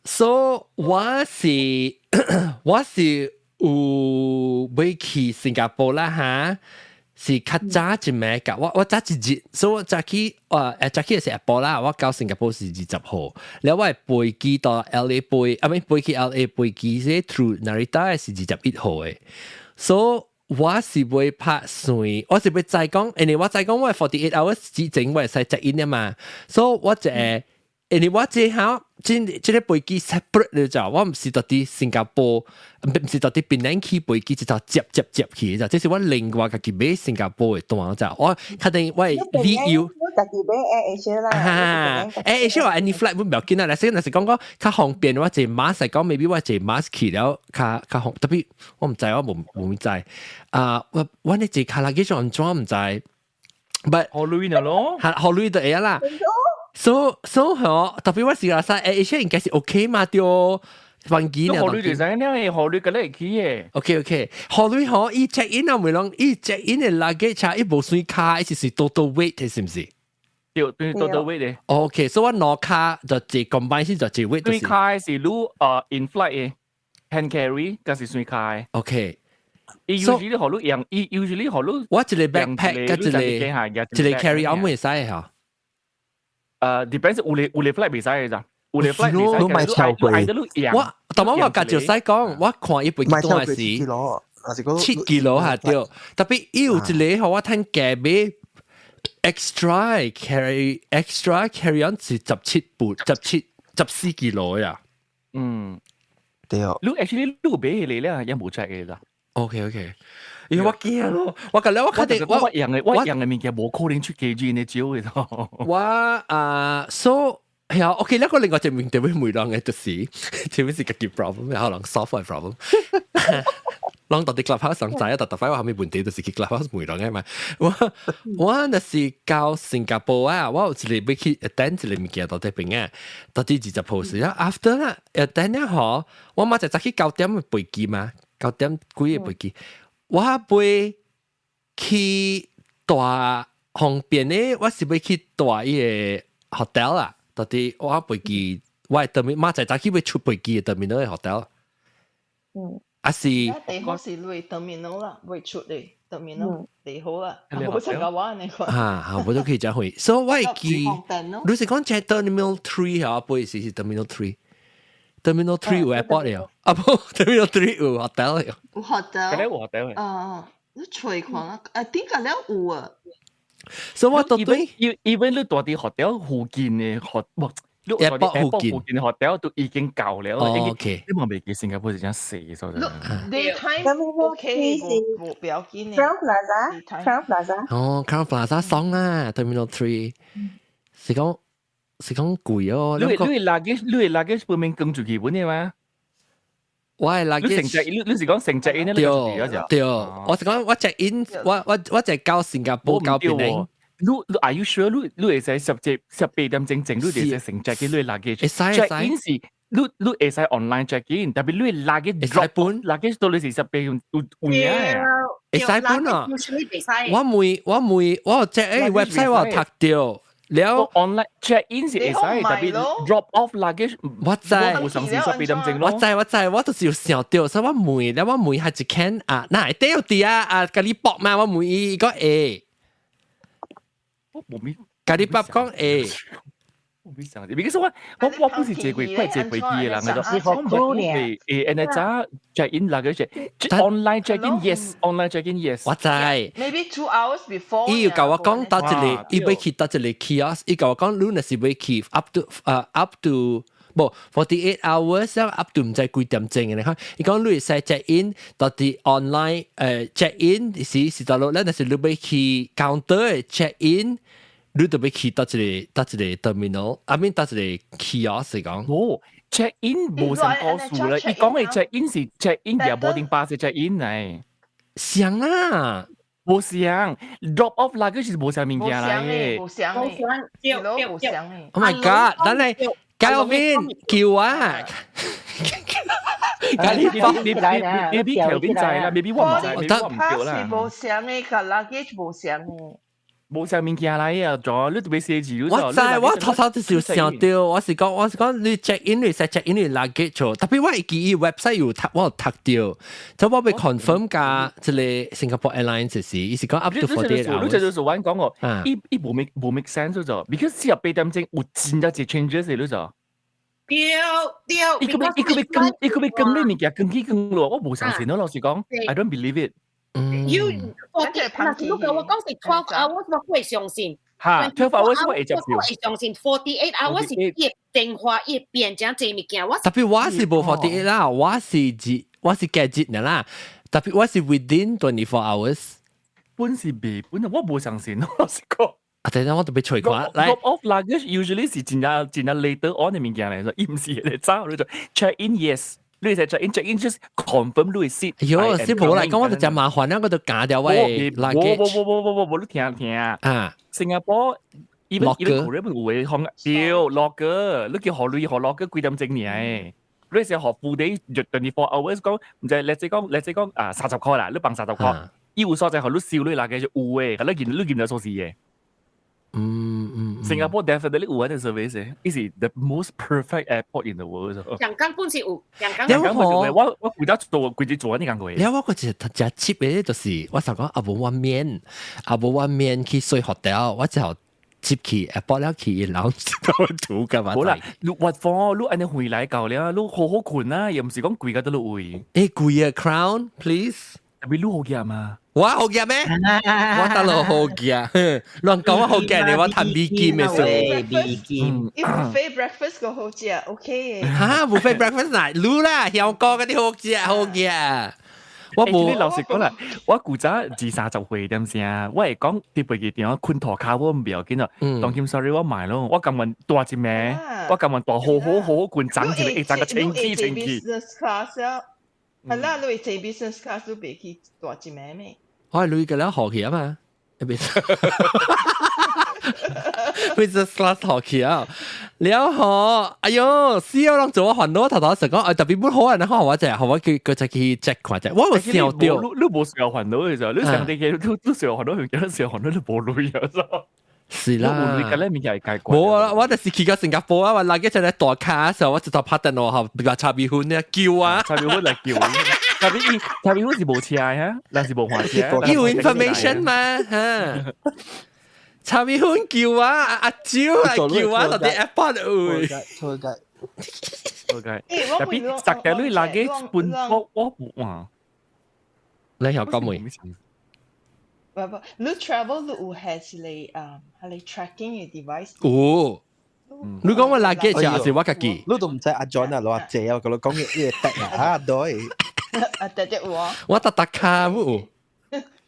So 我是有欲去新加坡啦哈。是較早一暝㗎，我早一日，所以我早起早起是下晡啦，我到新加坡是20號，了我係飛機到 LA 飛，啊咪飛去 LA 飛機是 through Narita 是21號嘅，所以我是會拍算，我是欲知講，因為我知講我 48 hours 之前我會使 check in 啊嘛，所以我就會。因為我這下這個飛機 separate 了就，我毋是到佇新加坡，毋是到佇檳城起飛機，一頭接接接去就，這是我另外家己買新加坡的單就，我確定我理由。你家己買 Air Asia 啦。啊，Air Asia 話 any flight 唔要緊啊，若是講較方便，我坐 MAS 嚟講，maybe 我坐 MAS 去了較方，特別我毋知我無知啊，我呢坐卡拉機上安怎毋知，but 好累咯，好累就會啦。So 嗬，特別我時話晒，Air Asia 應該是 OK 嘛對，飛機呢？何類就使，你係何類個咧去嘅？OK，何類嗬，伊 check in 啊，咪講伊 check in 嘅 luggage 伊無算卡，伊是 total weight 是毋是？對，對 total weight 嘅。 OK，所以我兩跤就一 combine 是就一 weight。對跤是你in flight 嘅 hand carry，嗰是算跤嘅。 OK。伊 usually 予你用，伊 usually 予你。我一個 backpack 佮一個 carry on 會使嚇。 Depends 有咧 flight 袂使嘅咋，有咧 flight 袂使。你買超貴。我當晚我家就使講，我看伊飛機單時7 kilo 下對，特別伊有一個予我趁加買 extra carry on 是17磅17 14 kilo 呀。對。你 actually 你買嚟咧，也無 check 嘅咋。 OK。因為我驚咯，我感覺我確定我用的物件無可能出 kg 呢少嘅。我啊，so 係啊，OK，那個另外一個問題會問人嘅就是，這邊是家己 problem，可能 software problem。人到佇 clubhouse 上知啊，特特擺我後面問題就是去 clubhouse 問人嘅嘛。我若是到新加坡啊，我有一個欲去 attend 一個物件到這邊啊，到佇20號時啊，after 啦，attend 了吼，我嘛就早起9點嘅飛機嘛，9點幾嘅飛機。我欲去大方便的，我是欲去蹛伊个 hotel 啦。到底我飛機，我 terminal 嘛就早起欲出飛機的 terminal 的 hotel。啊是。地好是落 terminal 啦，未出嚟 terminal 地好啦，冇成個話你講。啊，好，我都可以講會。所以我會記，你是講這 terminal 3 啊，不是 terminal 3。Terminal 3 有 airport 了，啊不，Terminal 3 有 hotel 了。有 hotel。嗰有 hotel 啊，你揣看啊，啊點解了有啊？所以我到底 even 你蹛佇 hotel 附近的 hotel，無，你 airport 附近附近的 hotel 都已經夠了。 OK，你冇未記新加坡是真細所在。 Daytime OK，無不要緊。 Crown Plaza，Crown Plaza。哦，Crown Plaza 爽啊，Terminal 3 是講貴哦。你 luggage 不免跟住去本嘅嘛？我係 luggage 你成隻你是講成隻 in 對對，我是講我 check in，我就到新加坡到檳城。你 are you sure 你會使18點鐘前，你會使成隻嘅你 luggage？會使 check in 是你會使 online check in，特別你 luggage 會使搬 luggage 到你是十八有影嘅。會使搬啊！我問我問我有 check 誒 website 我有讀到。了 online check in 是會使，特別 drop off luggage，我知，無上時18點鐘咯。我知我知，我就是有想到，所以我問，了我問下一間啊，那會掉啲啊啊，共你駁嘛，我問伊講會，我無咪，共你駁講會。我冇想，because 我不是坐過快坐飛機的人，我我唔會誒，and 早 check in luggage online check in yes，online check in yes。我知。 Maybe 2 hours before。伊有共我講到一個，伊欲去到一個 kiosk，伊共我講，你若是欲去 up to up to 無 48 hours up to 毋知幾點鐘嘅，你看，伊講你會使 check in 到佇 online check in 是到落，咱若是你欲去 counter check in。你就欲去到一個 terminal，I mean 到一個 kiosk 講。哦，check in 無上個數啦，伊講嘅 check in 是 check in 嘅 boarding pass check in 嚟。像啊，無相，drop off luggage 是無相物件來嘅。無相嘅，無相嘅。 Oh my god！等你 Kelvin 叫啊！你你 maybe Kelvin 知啦，maybe 我唔知，maybe 我唔叫啦。無相嘅，個 luggage 無相嘅。無啥物件來啊，仲你特別寫字。我知，我頭頭就是有想到，我是講你 check in 你使 check in 你 luggage，特別我會記 website 有讀，我有讀到，就我欲 confirm 共這個 Singapore Airlines 是，伊是講 up to 48 hours。你就是我講我，伊伊無 make sense 咗，because 48點鐘有真正濟 changes 你就。對對，伊閣欲更伊閣欲更你物件更起更落，我無相信咯，老實講，I don't believe it。 You 40，嗱，如果我講是 12 hours，我會相信。嚇，12 hours 我會接受。我會相信 48 hours 是伊電話伊變成這物件。我特別我是無 48 啦，我是加日啦，特別我是 within 24 hours。本是未本，我無相信咯，老實講。啊，等陣我特別隨看，來 drop off luggage usually 是真正真正 later on 的物件嚟，伊毋是會早你就 check in yes。你係 check in check in just confirm 你 seat。喲，師傅嚟講我就真麻煩啦，我就揀掉喂 luggage。無無無無無無，你聽聽啊！新加坡 even Korea 有嘅行對 locker，你叫予鐳予 locker 幾點鐘爾？你是予 full day 24 hours 講，毋知 let's say 講啊30塊啦，你放30塊，伊有所在予你收你 luggage 有嘅，你見到數字嘅。新加坡 definitely 有呢個 service，伊是 the most perfect airport in the world。香港本是有，香港香港本是有，我負責做規日做呢工過。了我個是真 cheap 嘅，就是我想講啊無我免，啊無我免去睡 hotel，我就接去 airport 了去 lounge 圖㗎嘛。好啦，你 what for？你按呢回來到了，你好好睏啊，又毋是講貴到倒落位。欸貴啊，Crown please。特別你好夾嘛？我好夾咩？我得落好夾，亂講我好夾你，我談美金嘅數。美金。伊 buffet breakfast 個好食，OK。哈，buffet breakfast 嗱，滷啦，香港嗰啲好食好食。我無。你老實講啦，我古早二三十歲點聲，我會講佇飛機場睏塗跤我毋要緊咯。當今 sorry 我買咯，我甘願蹛一暝，我甘願蹛好好好好睏，早一個會早個清氣清氣。 business class 啊，係啦，你會坐 business class 都袂去蹛一暝咩？我係鐳個了學去啊嘛，business class 學去啊，了後，哎喲，死我攏做我煩惱，頭頭實講，啊特別不好啊，然後我就，我叫佢就去 check 看者，我有想到，你無需要煩惱嘅時候，你上帝嘅你需要煩惱，你需要煩惱，你無鐳啊，是啦，無鐳，個咧物件會解決。無啊，我就是去到新加坡啊，我來個一個大卡時候，我就拍電話吼，把茶米粉咧叫啊，茶米粉來叫。茶米茶米粉是無車哈，咱是無換車。有 information 嘛？哈。茶米粉叫啊，阿蕉來叫啊，到佇 airport 喂。錯嘅，錯嘅。特別十條你垃圾本我我哇。你曉講未？不不，你 travel 你有係你啊，係你 tracking 嘅 device。有。你講我 luggage 還是我家己？你都毋知阿 John 啊，攞阿姐啊，我講嘅伊會得啊，對。啊，得得有啊。我特特卡有。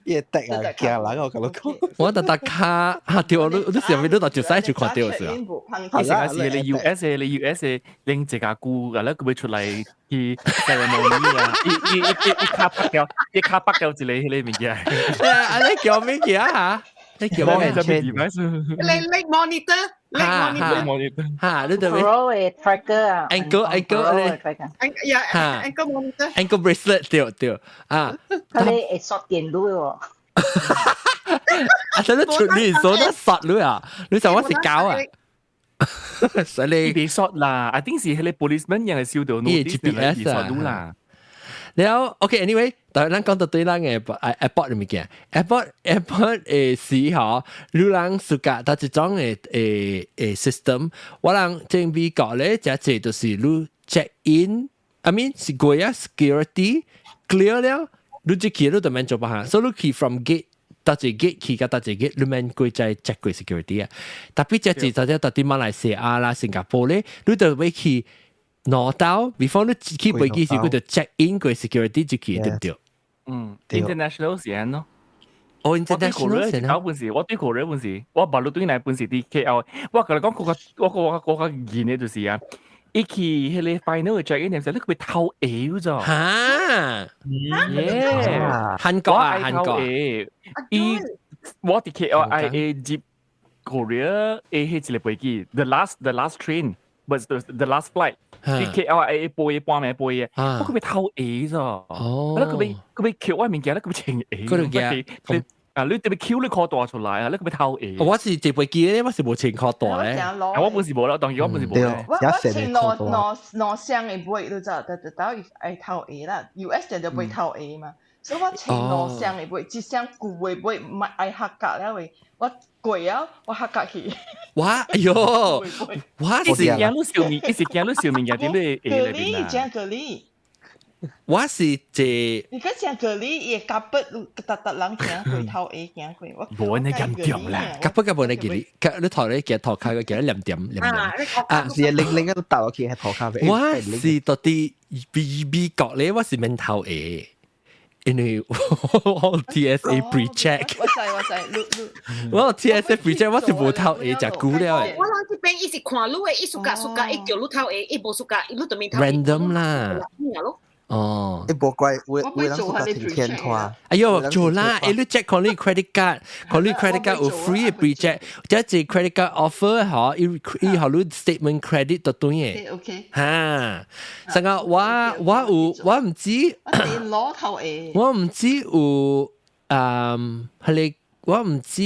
伊會得啊，驚人我共你講。我特特卡，啊對，你上面你就就使就看到是啊。伊成日是你 US 你 US 拎一個鼓，然後佢會出來去 ceremony 啊，伊伊伊伊卡北掉，伊卡北掉一個彼個物件。啊，你叫咩叫啊？你叫咩？你 leg monitor，leg monitor，嚇，你對咩？Tracker 啊，ankle ankle 咧，ankle monitor， ankle bracelet 對對啊。佢哋會刷電腦喎。啊！等你出你數得殺你啊！你就我是狗啊！所以你別殺啦，I think 是彼个 policeman 樣係收到 notice GPS 啊啦。了，OK，anyway，但係咱講到對咱嘅 airport 嘅物件，airport 的時候，你人暑假它一種的 system，我人正美國咧，這這就是你 check in，I mean 是過啊 security clear 了，你就去你就免做別項，所以你去 from gate。搭一 gate 去甲搭一 gate，你免過再 check 過 security 啊。特別這次就特啲馬來西亞啦、新加坡咧，你就會去攞到，before 你去飛機時，佢就 check in 過 security 就去，對唔對？嗯，international 先咯。哦，international 先啊。本時我對 Korea 本時，我巴魯對來本時佇 KL，我共你講，我個見的就是啊，伊去彼个 final 嘅 check in 時，你佢偷下咗。嚇耶！韓國啊，韓國。伊我佇 KLIA 入 Korea 誒，彼一個飛機，the last train，but the last flight。佇 KLIA 飛半暝飛嘅，我佢被偷下咗。哦。佢被扣我物件，你佢被穿下。佢就驚。啊！你特別 Q 你褲帶出來啊！你佢被偷下。我是坐飛機咧，我是無穿褲帶咧。我本是無啦，當然我本是無。我穿兩雙的襪，你知，特特到愛偷下啦。US 就就袂偷下嘛。所以我穿兩雙的襪，一雙舊的襪，唔愛合格了喂。我過啊，我合格去。哇！哎呦，我是驚你燒物，伊是驚你燒物件佇你下裏邊啦。真隔離。我是坐。你講真隔離，伊會夾筆，逐逐人行過，頭下行過。我無呢嚴重啦，夾筆夾無呢記哩，你頭咧夾頭卡個夾兩點兩點。啊，是零零一都搭落去係頭卡。我是到佇美美國咧，我是免頭下。因為我 TSA pre check，我知我知，你你我 TSA pre check 我是無頭下食久了誒。我人這邊伊是看你的，伊 suka suka，伊叫你頭下，伊無 suka，你就免頭。 Random 啦。哦，你無怪有有人 suka 停天拖。哎喲，做啦，欸，你 check 看你 credit card，看你 credit card 有 free pre check，這是 credit card offer 嗬，伊伊予你 statement credit 就對嘅。 OK。哈，成個我有我毋知，攞頭下。我毋知有係你我毋知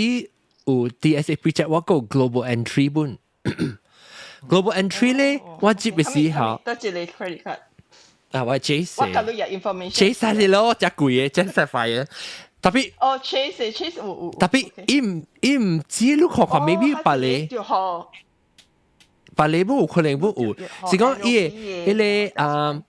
有 TSA pre check，我個 global entry 本。global entry 咧，我接嘅時候，得一個 credit card。啊，我 Chase，我佮你有 information。 Chase 係咯，真貴嘅，真實快嘅。特別哦，Chase Chase 有有。特別伊毋知你看看，maybe 別個，別個無可能無有，是講伊個彼个啊。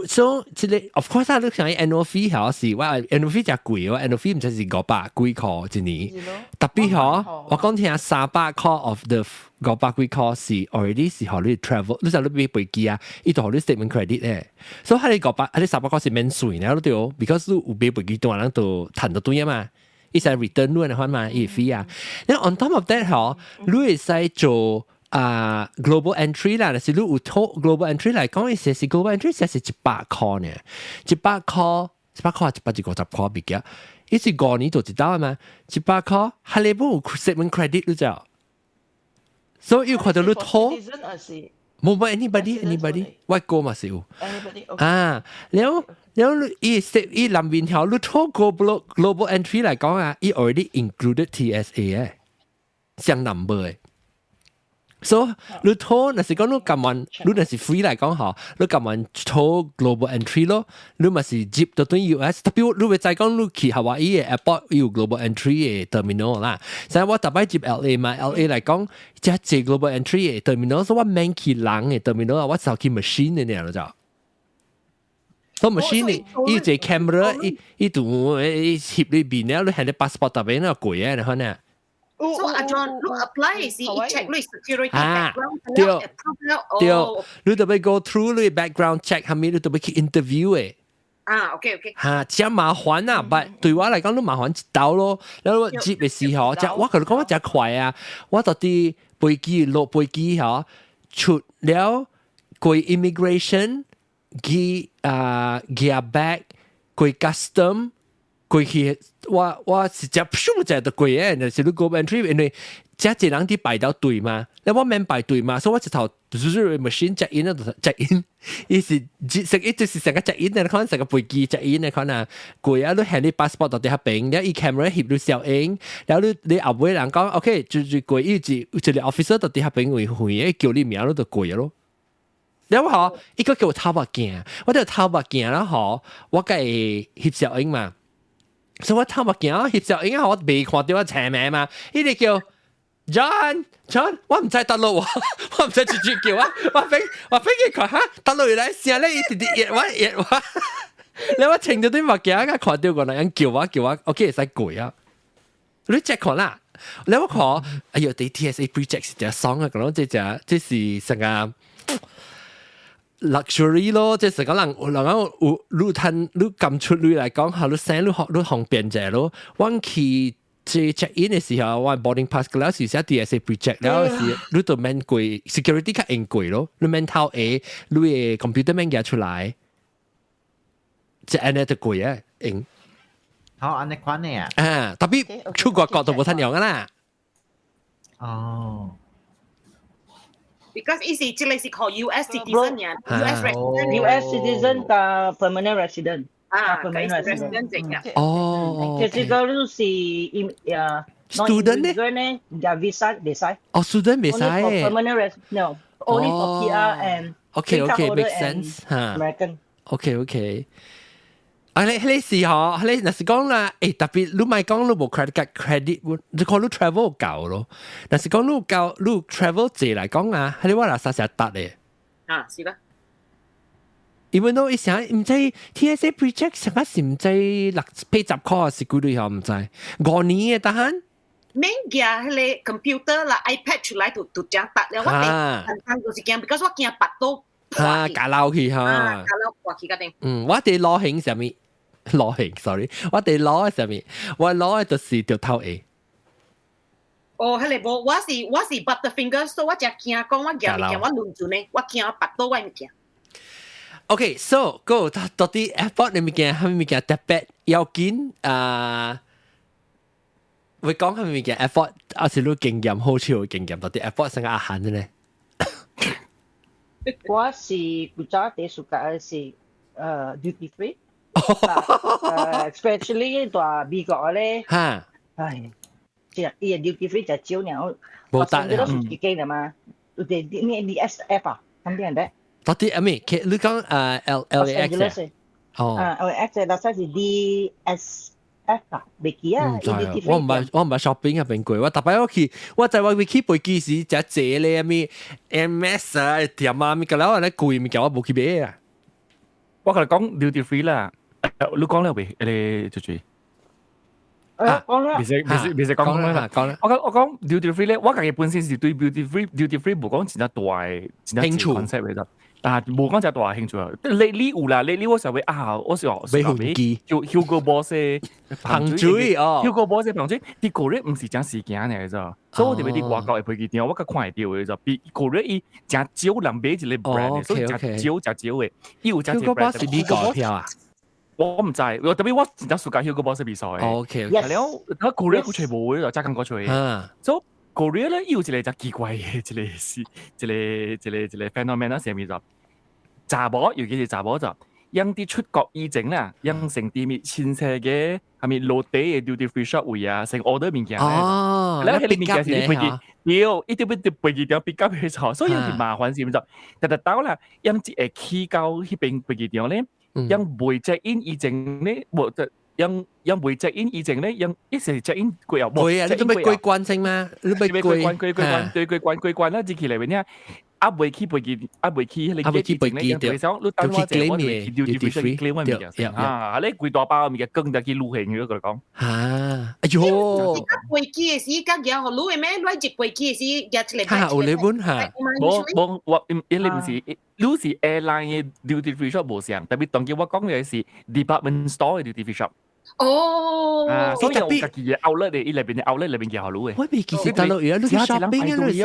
所以這個 of course 啊，你想 annual fee 係是我 annual fee 真貴哦，annual fee 毋知是500幾塊一年，特別嗬，我講聽300塊 of the 500幾塊是 already 是予你 travel，你就你買飛機啊，伊就予你 statement credit 咧，所以彼個500，彼個300塊是免稅呢，對哦，because 你有買飛機單人就趁到對啊嘛，伊使 return 你的款嘛，伊 fee 啊，然後 on top of that 嗬，你會使做。啊，global entry 啦，若是你有透 global entry 來講，伊說是 global entry 說是100塊呢，一百塊，一百塊，150塊比較，伊是5年就一道嘛，一百塊，還你無 statement credit 你知？所以有看到你透，無無 anybody anybody，我哥嘛是有，啊，了了伊說伊南面條你透 global entry 來講啊，伊 already included TSA 誒，相 number 誒。所以你拖，若是講你甘願，你若是 free 來講吼，你甘願拖 global entry 咯，你嘛是入到對 US，特別你會知講你去夏威夷的 airport 有 global entry 的 terminal 啦。所以我逐擺入 LA 嘛，LA 來講，這這 global entry 的 terminal，所以我免去人的 terminal 啊，我就去 machine 的爾就。所以 machine 伊一個 camera，伊伊就伊翕你面了，你還得 passport 特別那貴啊，你看呢？所以阿 John，你 apply 是伊 check 你 security background，對對，你特別 go through 你 background check，後面你特別去 interview 誒。啊，OK OK。嚇，真麻煩啊！但對我來講，你麻煩一道咯。然後我接的時候，就我共你講我真快啊！我到佇飛機落飛機嗬，出了過 immigration，寄啊寄 bag 過 custom，過去我是只咻一就過嘅，就是你 go entry，因為遮濟人佇排到隊嘛，你我免排隊嘛，所以我一頭就是 machine check in 就 check in，伊是食伊就是成個 check in 的，可能成個飛機 check in 的可能過啊，你行你 passport 到佇遐邊，了伊 camera 翕你小影，了你後尾人講 OK，就是過伊一一個 officer 到佇遐邊位遠叫你名，你就過咯。了吼，伊閣叫我頭目鏡，我就頭目鏡啦吼，我共伊翕小影嘛。所以我頭目鏡翕小影啊，我未看著我簽名嘛，伊就叫 John John，我毋知佗落喎，我毋知直接叫我，我飛去看哈，佗落來聲咧，伊直直熱我熱我，你我穿著對目鏡啊，看著個人叫我叫我，OK 會使過啊，你 check 看啦，你我看，哎喲，啲 TSA PreCheck 是誠爽啊，講這隻這是成個 luxury 咯，即係講人講有你趁你撳出嚟來講，嚇你省你學你方便者咯。我去這 check in 的時候，我 boarding pass 嗰時寫 TSA PreCheck，了是你就免過 security 較用過咯，你免偷下，你的 computer 免寄出來，即按呢就過啊，用。好，按呢款的啊。啊，特別出國國都無通用啊啦。哦。 Because 伊是這個是 call US citizen 呀，US resident。 US citizen 加 permanent resident。啊，permanent resident 哦。其實個你是呀 student 呢？呢，加 visa 袂使。哦，student 袂使。 Only for permanent res no, only for PR and OK，make sense 嚇。 American。 OK。啊，你是嗬，你若是講啦，特別你莫講你無 credit card credit，你看你 travel 夠咯。若是講你夠你 travel 濟來講啊，你我若啥時搭咧？啊，是啦。因為都伊想毋知 TSA PreCheck 啥個是毋知680塊是幾鐳吼，毋知5年的單。免寄彼個 computer 啦，iPad 出來就正搭了。我第簡單就是驚，because 我驚腹肚啊，夾漏去哈。啊，夾漏破去個頂。嗯，我佇旅行啥物？旅行，sorry，我佇攞的啥物？我攞的就是著頭下。哦，彼個無，我是 butterfinger，所以我誠驚講我舉物件我攆住呢，我驚腹肚我物件。 OK，so go 到底 airport 的物件，啥物物件特別要緊啊？會講啥物物件 airport，抑是你經驗好笑的經驗，到底 airport 成個阿漢的呢？我是古早第暑假是duty free，especially 蹛美國咧，唉，這伊個 duty free 就少爾，無得你都是自己的嘛，有啲咩 DSF 啊，something like that。到底阿咩？你講L L A X 啊？哦，啊，L A X，那才是 D S F 啊，未記啊。我毋捌 shopping 入邊過，我逐擺我去，我知我會去飛機時食濟咧，咩 MS 啊，店啊，物個了咧貴物件我無去買啊。我共你講 duty free 啦，你講了未？你就住。啊，講啦，未使講啦，講啦。我講 duty free 咧，我家己本身是對 duty free 無講真正大真正興趣 concept 嚟得。啊，無講真大興趣啊！你有啦，你我想會啊，我是話買飛機， Hugo Boss 香水哦，Hugo Boss 香水，佇 Korea 毋是誠時行呢，咋？所以我特別佇外國的飛機場，我較看會著的咋。比 Korea 伊誠少人買一個 brand，所以誠少誠少的。伊有誠濟 Hugo brand。 Boss 是美國票啊？我毋知，我特別我真正 suka Hugo Boss 味素的。 OK，了，我 Korea 佢揣無的，才感覺揣。所以 Korea 咧，伊有一個誠奇怪的一個是一個 phenomenon 啥物就？查某，尤其是查某就，𪜶佇出國以前啦，𪜶先佇物親戚嘅，啥物 Lotte 的 duty free shop 位啊，先 order 物件咧。了，彼個物件是你飛機，對，一定欲佇飛機場 pick up 的時候，所以有點麻煩是毋是？特特到啦，𪜶一會去到彼邊飛機場咧，𪜶未 check in 以前咧，無就𪜶未 check in 以前咧，𪜶一時 check in 過後，過啊！你準備過關先嗎？你準備過關過關對過關過關啦，入去內面爾。啊未去飛機，啊未去彼個啊未去飛機對，你等我者，我就去 duty free claim 我物件啊！你規大包物件扛著去旅行，我共你講。啊！哎喲！飛機的時，甲舉予你的咩？你入飛機的時，舉一個。哈，有禮本哈。無無，我因為毋是，你是 airline 的 duty free shop 無相，特別當今我講的是 department store 的 duty free shop。哦，啊，所以有家己的 outlet 的，伊內邊的 outlet 內邊舉予你的。我未記是大陸而家你去 shopping 啊，你使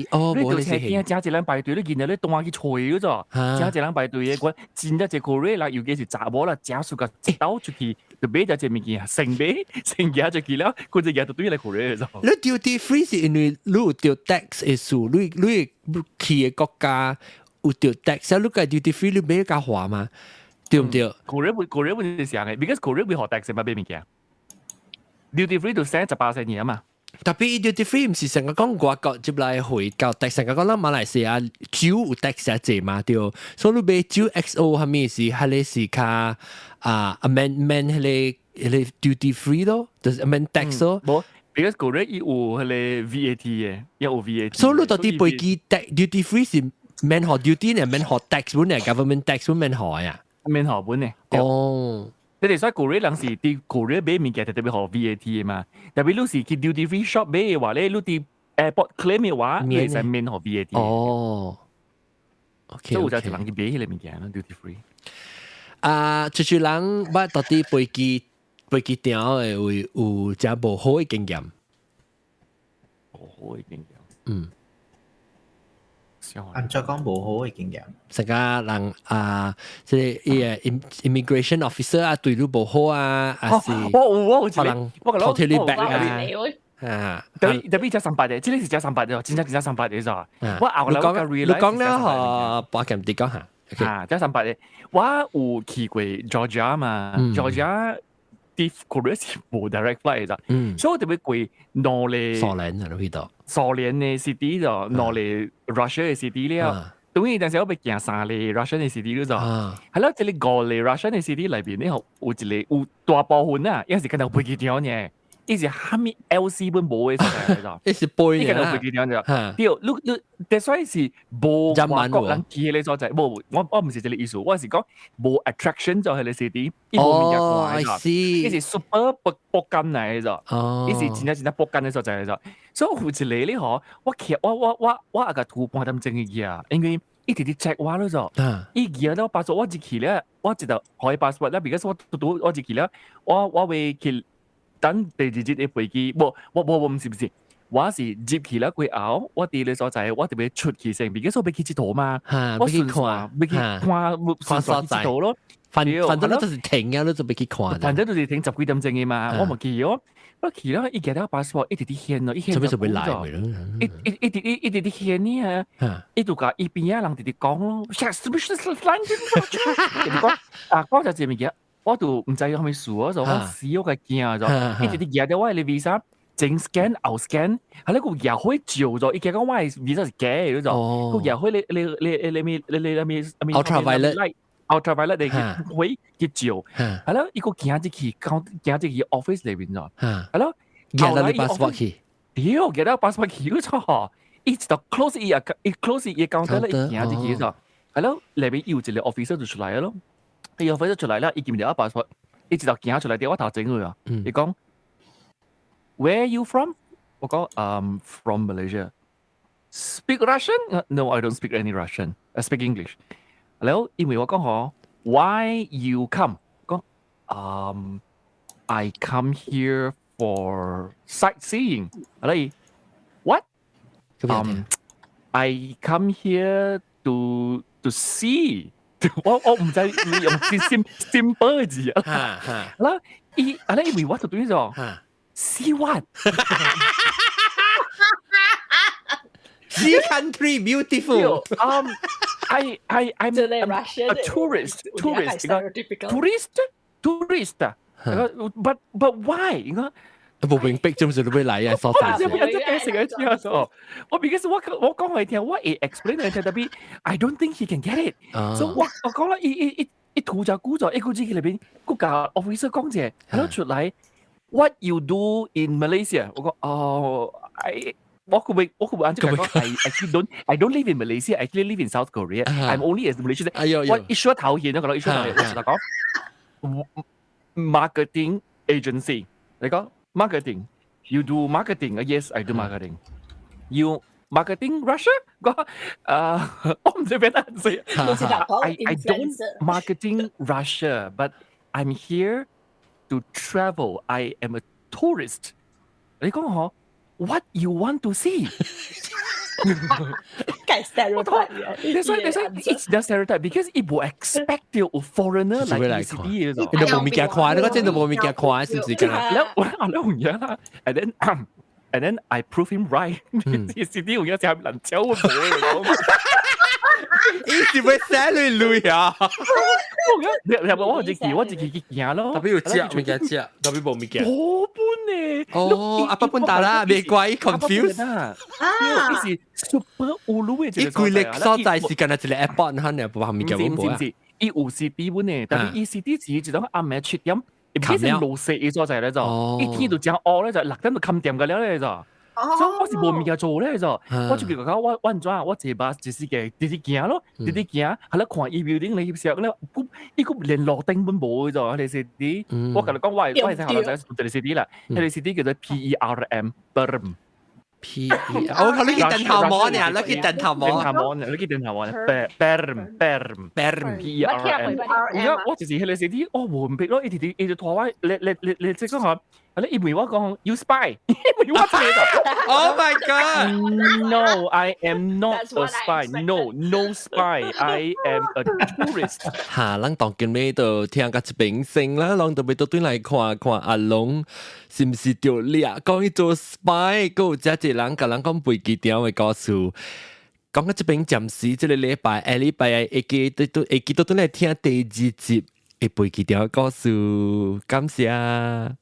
去哦，你就車驚誠濟人排隊，你見到你當去揣嗰咋？誠濟人排隊的，我真正一個月啦，尤其是查某啦，誠 suka 一兜出去。就買隻物件，成買成嘢就去了，佢隻嘢就對來 Korea 咗。你 duty free 是因為你有著 tax 的數，你去的國家有著 tax，你個 duty free 你買較划嘛？對唔對？Korea 會 Korea 會是啥嘅？Because Korea 會學 tax 嘛，買物件。duty free 就省18仙爾嘛。 Tapi duty free 毋是成個講外國接來回交 tax，成個講咱馬來西亞酒有 tax 也濟嘛對，所以你買酒 XO 係咪是係個是較啊 amendment 彼個 duty free 咯，就是 amend tax 咯。無，because Korea 伊有彼個 VAT 嘅，有 VAT。所以你到底飛機 tax duty free 是免學 duty 呢，免學 tax 本呢，government tax 本免學呀？免學本呢？哦。你哋所以 Korea 人是佇 Korea 買物件就特別學 VAT 嘅嘛，特別你是去 duty free shop 買嘅話咧，你佇 airport claim 嘅話，你會使免學 VAT。哦，OK。所以有就人去買彼個物件咯，duty free。啊，出去人捌到底飛機場會有誠無好嘅經驗。無好嘅經驗。按怎講無好嘅經驗？成個人啊，即係伊個 immigration officer 啊，對你無好啊，還是我有可能偷提你 bag 啊，啊，特別特別只三百嘅，這個是只三百嘅，真正真正三百嘅咋？我後來我你講咧，嗬，把劍啲講下。啊，這三百嘅，我有去過 Georgia 嘛，Georgia 啲 Korea 是無 direct flight 咋，所以我特別過兩個蘇聯啊，你去到蘇聯嘅 city 就兩個 Russia 嘅 city 了。等於當時我欲行三個 Russian 嘅 city 了就，係啦，這個五個 Russian 嘅 city 內邊咧，有一個有大部分啊，也是敢若飛機場呢，伊是蝦米 LC 本無嘅所在就，伊是飛伊敢若飛機場就，對，你，所以是無外國人去嘅所在，無，我毋是這個意思，我是講無 attraction 就係個 city，伊無物件看嘅，伊是 super 北北金嚟嘅就，伊是真正真正北金嘅所在就。所以有一個咧嗬，我騎我我我我阿個圖半點鐘去啊，因為一直佇 check 我咯就，伊舉了 passport 我入去咧，我一度予伊 passport 咧，because 我拄我入去咧，我會去等第二日的飛機，無我無無毋是毋是，我是入去了過後，我佇個所在，我特別出去先，because 我欲去𨑨迌嘛，我順線欲去看看所在咯。反正你就是停啊，你就欲去看。反正就是停十幾點鐘嘅嘛，我冇記哦。我去了，伊舉了 passport 一直佇顯咯，伊顯就做咩來一一一直一一直佇顯呢啊，伊就共伊邊仔人直直講咯，是不是是蘭州？直直講啊，講就這物件，我就毋知啥物事，我就我死我個驚咗，一直佇舉著我的 visa。前 scan 後 scan，係咧個舉火照咗，伊驚講我的 visa 是假的嗰種，個舉火你你你你你你你你你 ultraviolet。 ultraviolet 嚟去火去照，係咯，伊個行入去，行入去 office 裏邊咗，係咯，舉到你 passport 去，屌，舉到 passport 去嗰錯，伊就 close 伊啊，伊 close 伊 counter 咧，伊行入去咗，係咯，裏邊有一個 officer 就出來咯，伊 officer 出來啦，伊見到 passport，伊就行出來佇我頭前去啊，伊講，Where you from？我講，from Malaysia。Speak Russian? No, I don't speak any Russian. I speak English. 然後因為我講嗬，Why you come？講，I come here for sightseeing。嚟，What？I come here to see。我毋知你用 simple 字啊。啦，伊啊咧，因為我就對咗，See what？ See country beautiful。 I'm a tourist, tourist, tourist, tourist. But why? 應該無明白做咩你來啊？所在。我唔知解釋嘅知啊！我 because 我講佢聽，我會 explain 佢聽，tapi I don't think he can get it。所以我我講啦，伊伊伊伊吐就估咗，一個字裏邊，個教 officer 講者，喺度出來，What you do in Malaysia？我講哦，I 我佢會按照講，I actually don't live in Malaysia. I actually live in South Korea. I'm only as Malaysia. 我一說頭顯咗個咯，一說頭顯，我就講 marketing agency。你講 marketing, you do marketing? Yes, I do marketing. You marketing Russia？講我唔知邊得死。I don't marketing Russia, but I'm here to travel. I am a tourist. 你講嗬？What you want to see？計 stereotype。你所以一直 stereotype because 伊無 expect 到有 foreigner 來 city 嘅。你都無物件看，你講真都無物件看，是唔是咁？了我我有影啦，and then I prove him right。city 有影就係難招我冇。伊是會寫類類啊！你你我自己我自己去行咯。特別有食物件食，特別無物件。冇本呢。哦，阿伯本達啦，別怪 confuse。啊！伊是 super ulu 嘅。伊規個所在是敢若一個 airport，可能無物件無啊。伊有 city 本呢，但係伊 city 是一種暗暝7點，伊是落雪嘅所在咧就，一天就真烏咧就6點就冚掂個了咧就。所以我是無物件做咧就，我就講我我按怎，我坐巴就是個直直行咯，直直行，係咧看伊 building 嚟翕相咧，伊個連路燈本無就，彼個 city，我共你講，我係學校仔一個 city 啦，彼個 city 叫做 PERM Perm。 P E，我你去電頭毛呢？你去電頭毛？電頭毛呢？你去電頭毛呢？Perm Perm Perm PERM。而家我就是彼個 city，我無明白咯，伊直直伊就拖我，你你你你即講嚇，你伊問我講 you spy，伊問我這個。 Oh my god! No, I am not a spy. No, no spy. I am a tourist. 哈，咱當今日就聽甲一邊聲啦，攏特別都轉來看看阿龍是毋是著掠，講伊做 spy，閣有遮濟人共人講飛機場的故事。講到這邊暫時，這個禮拜下禮拜會記得都會記得轉來聽第二集的飛機場的故事，感謝。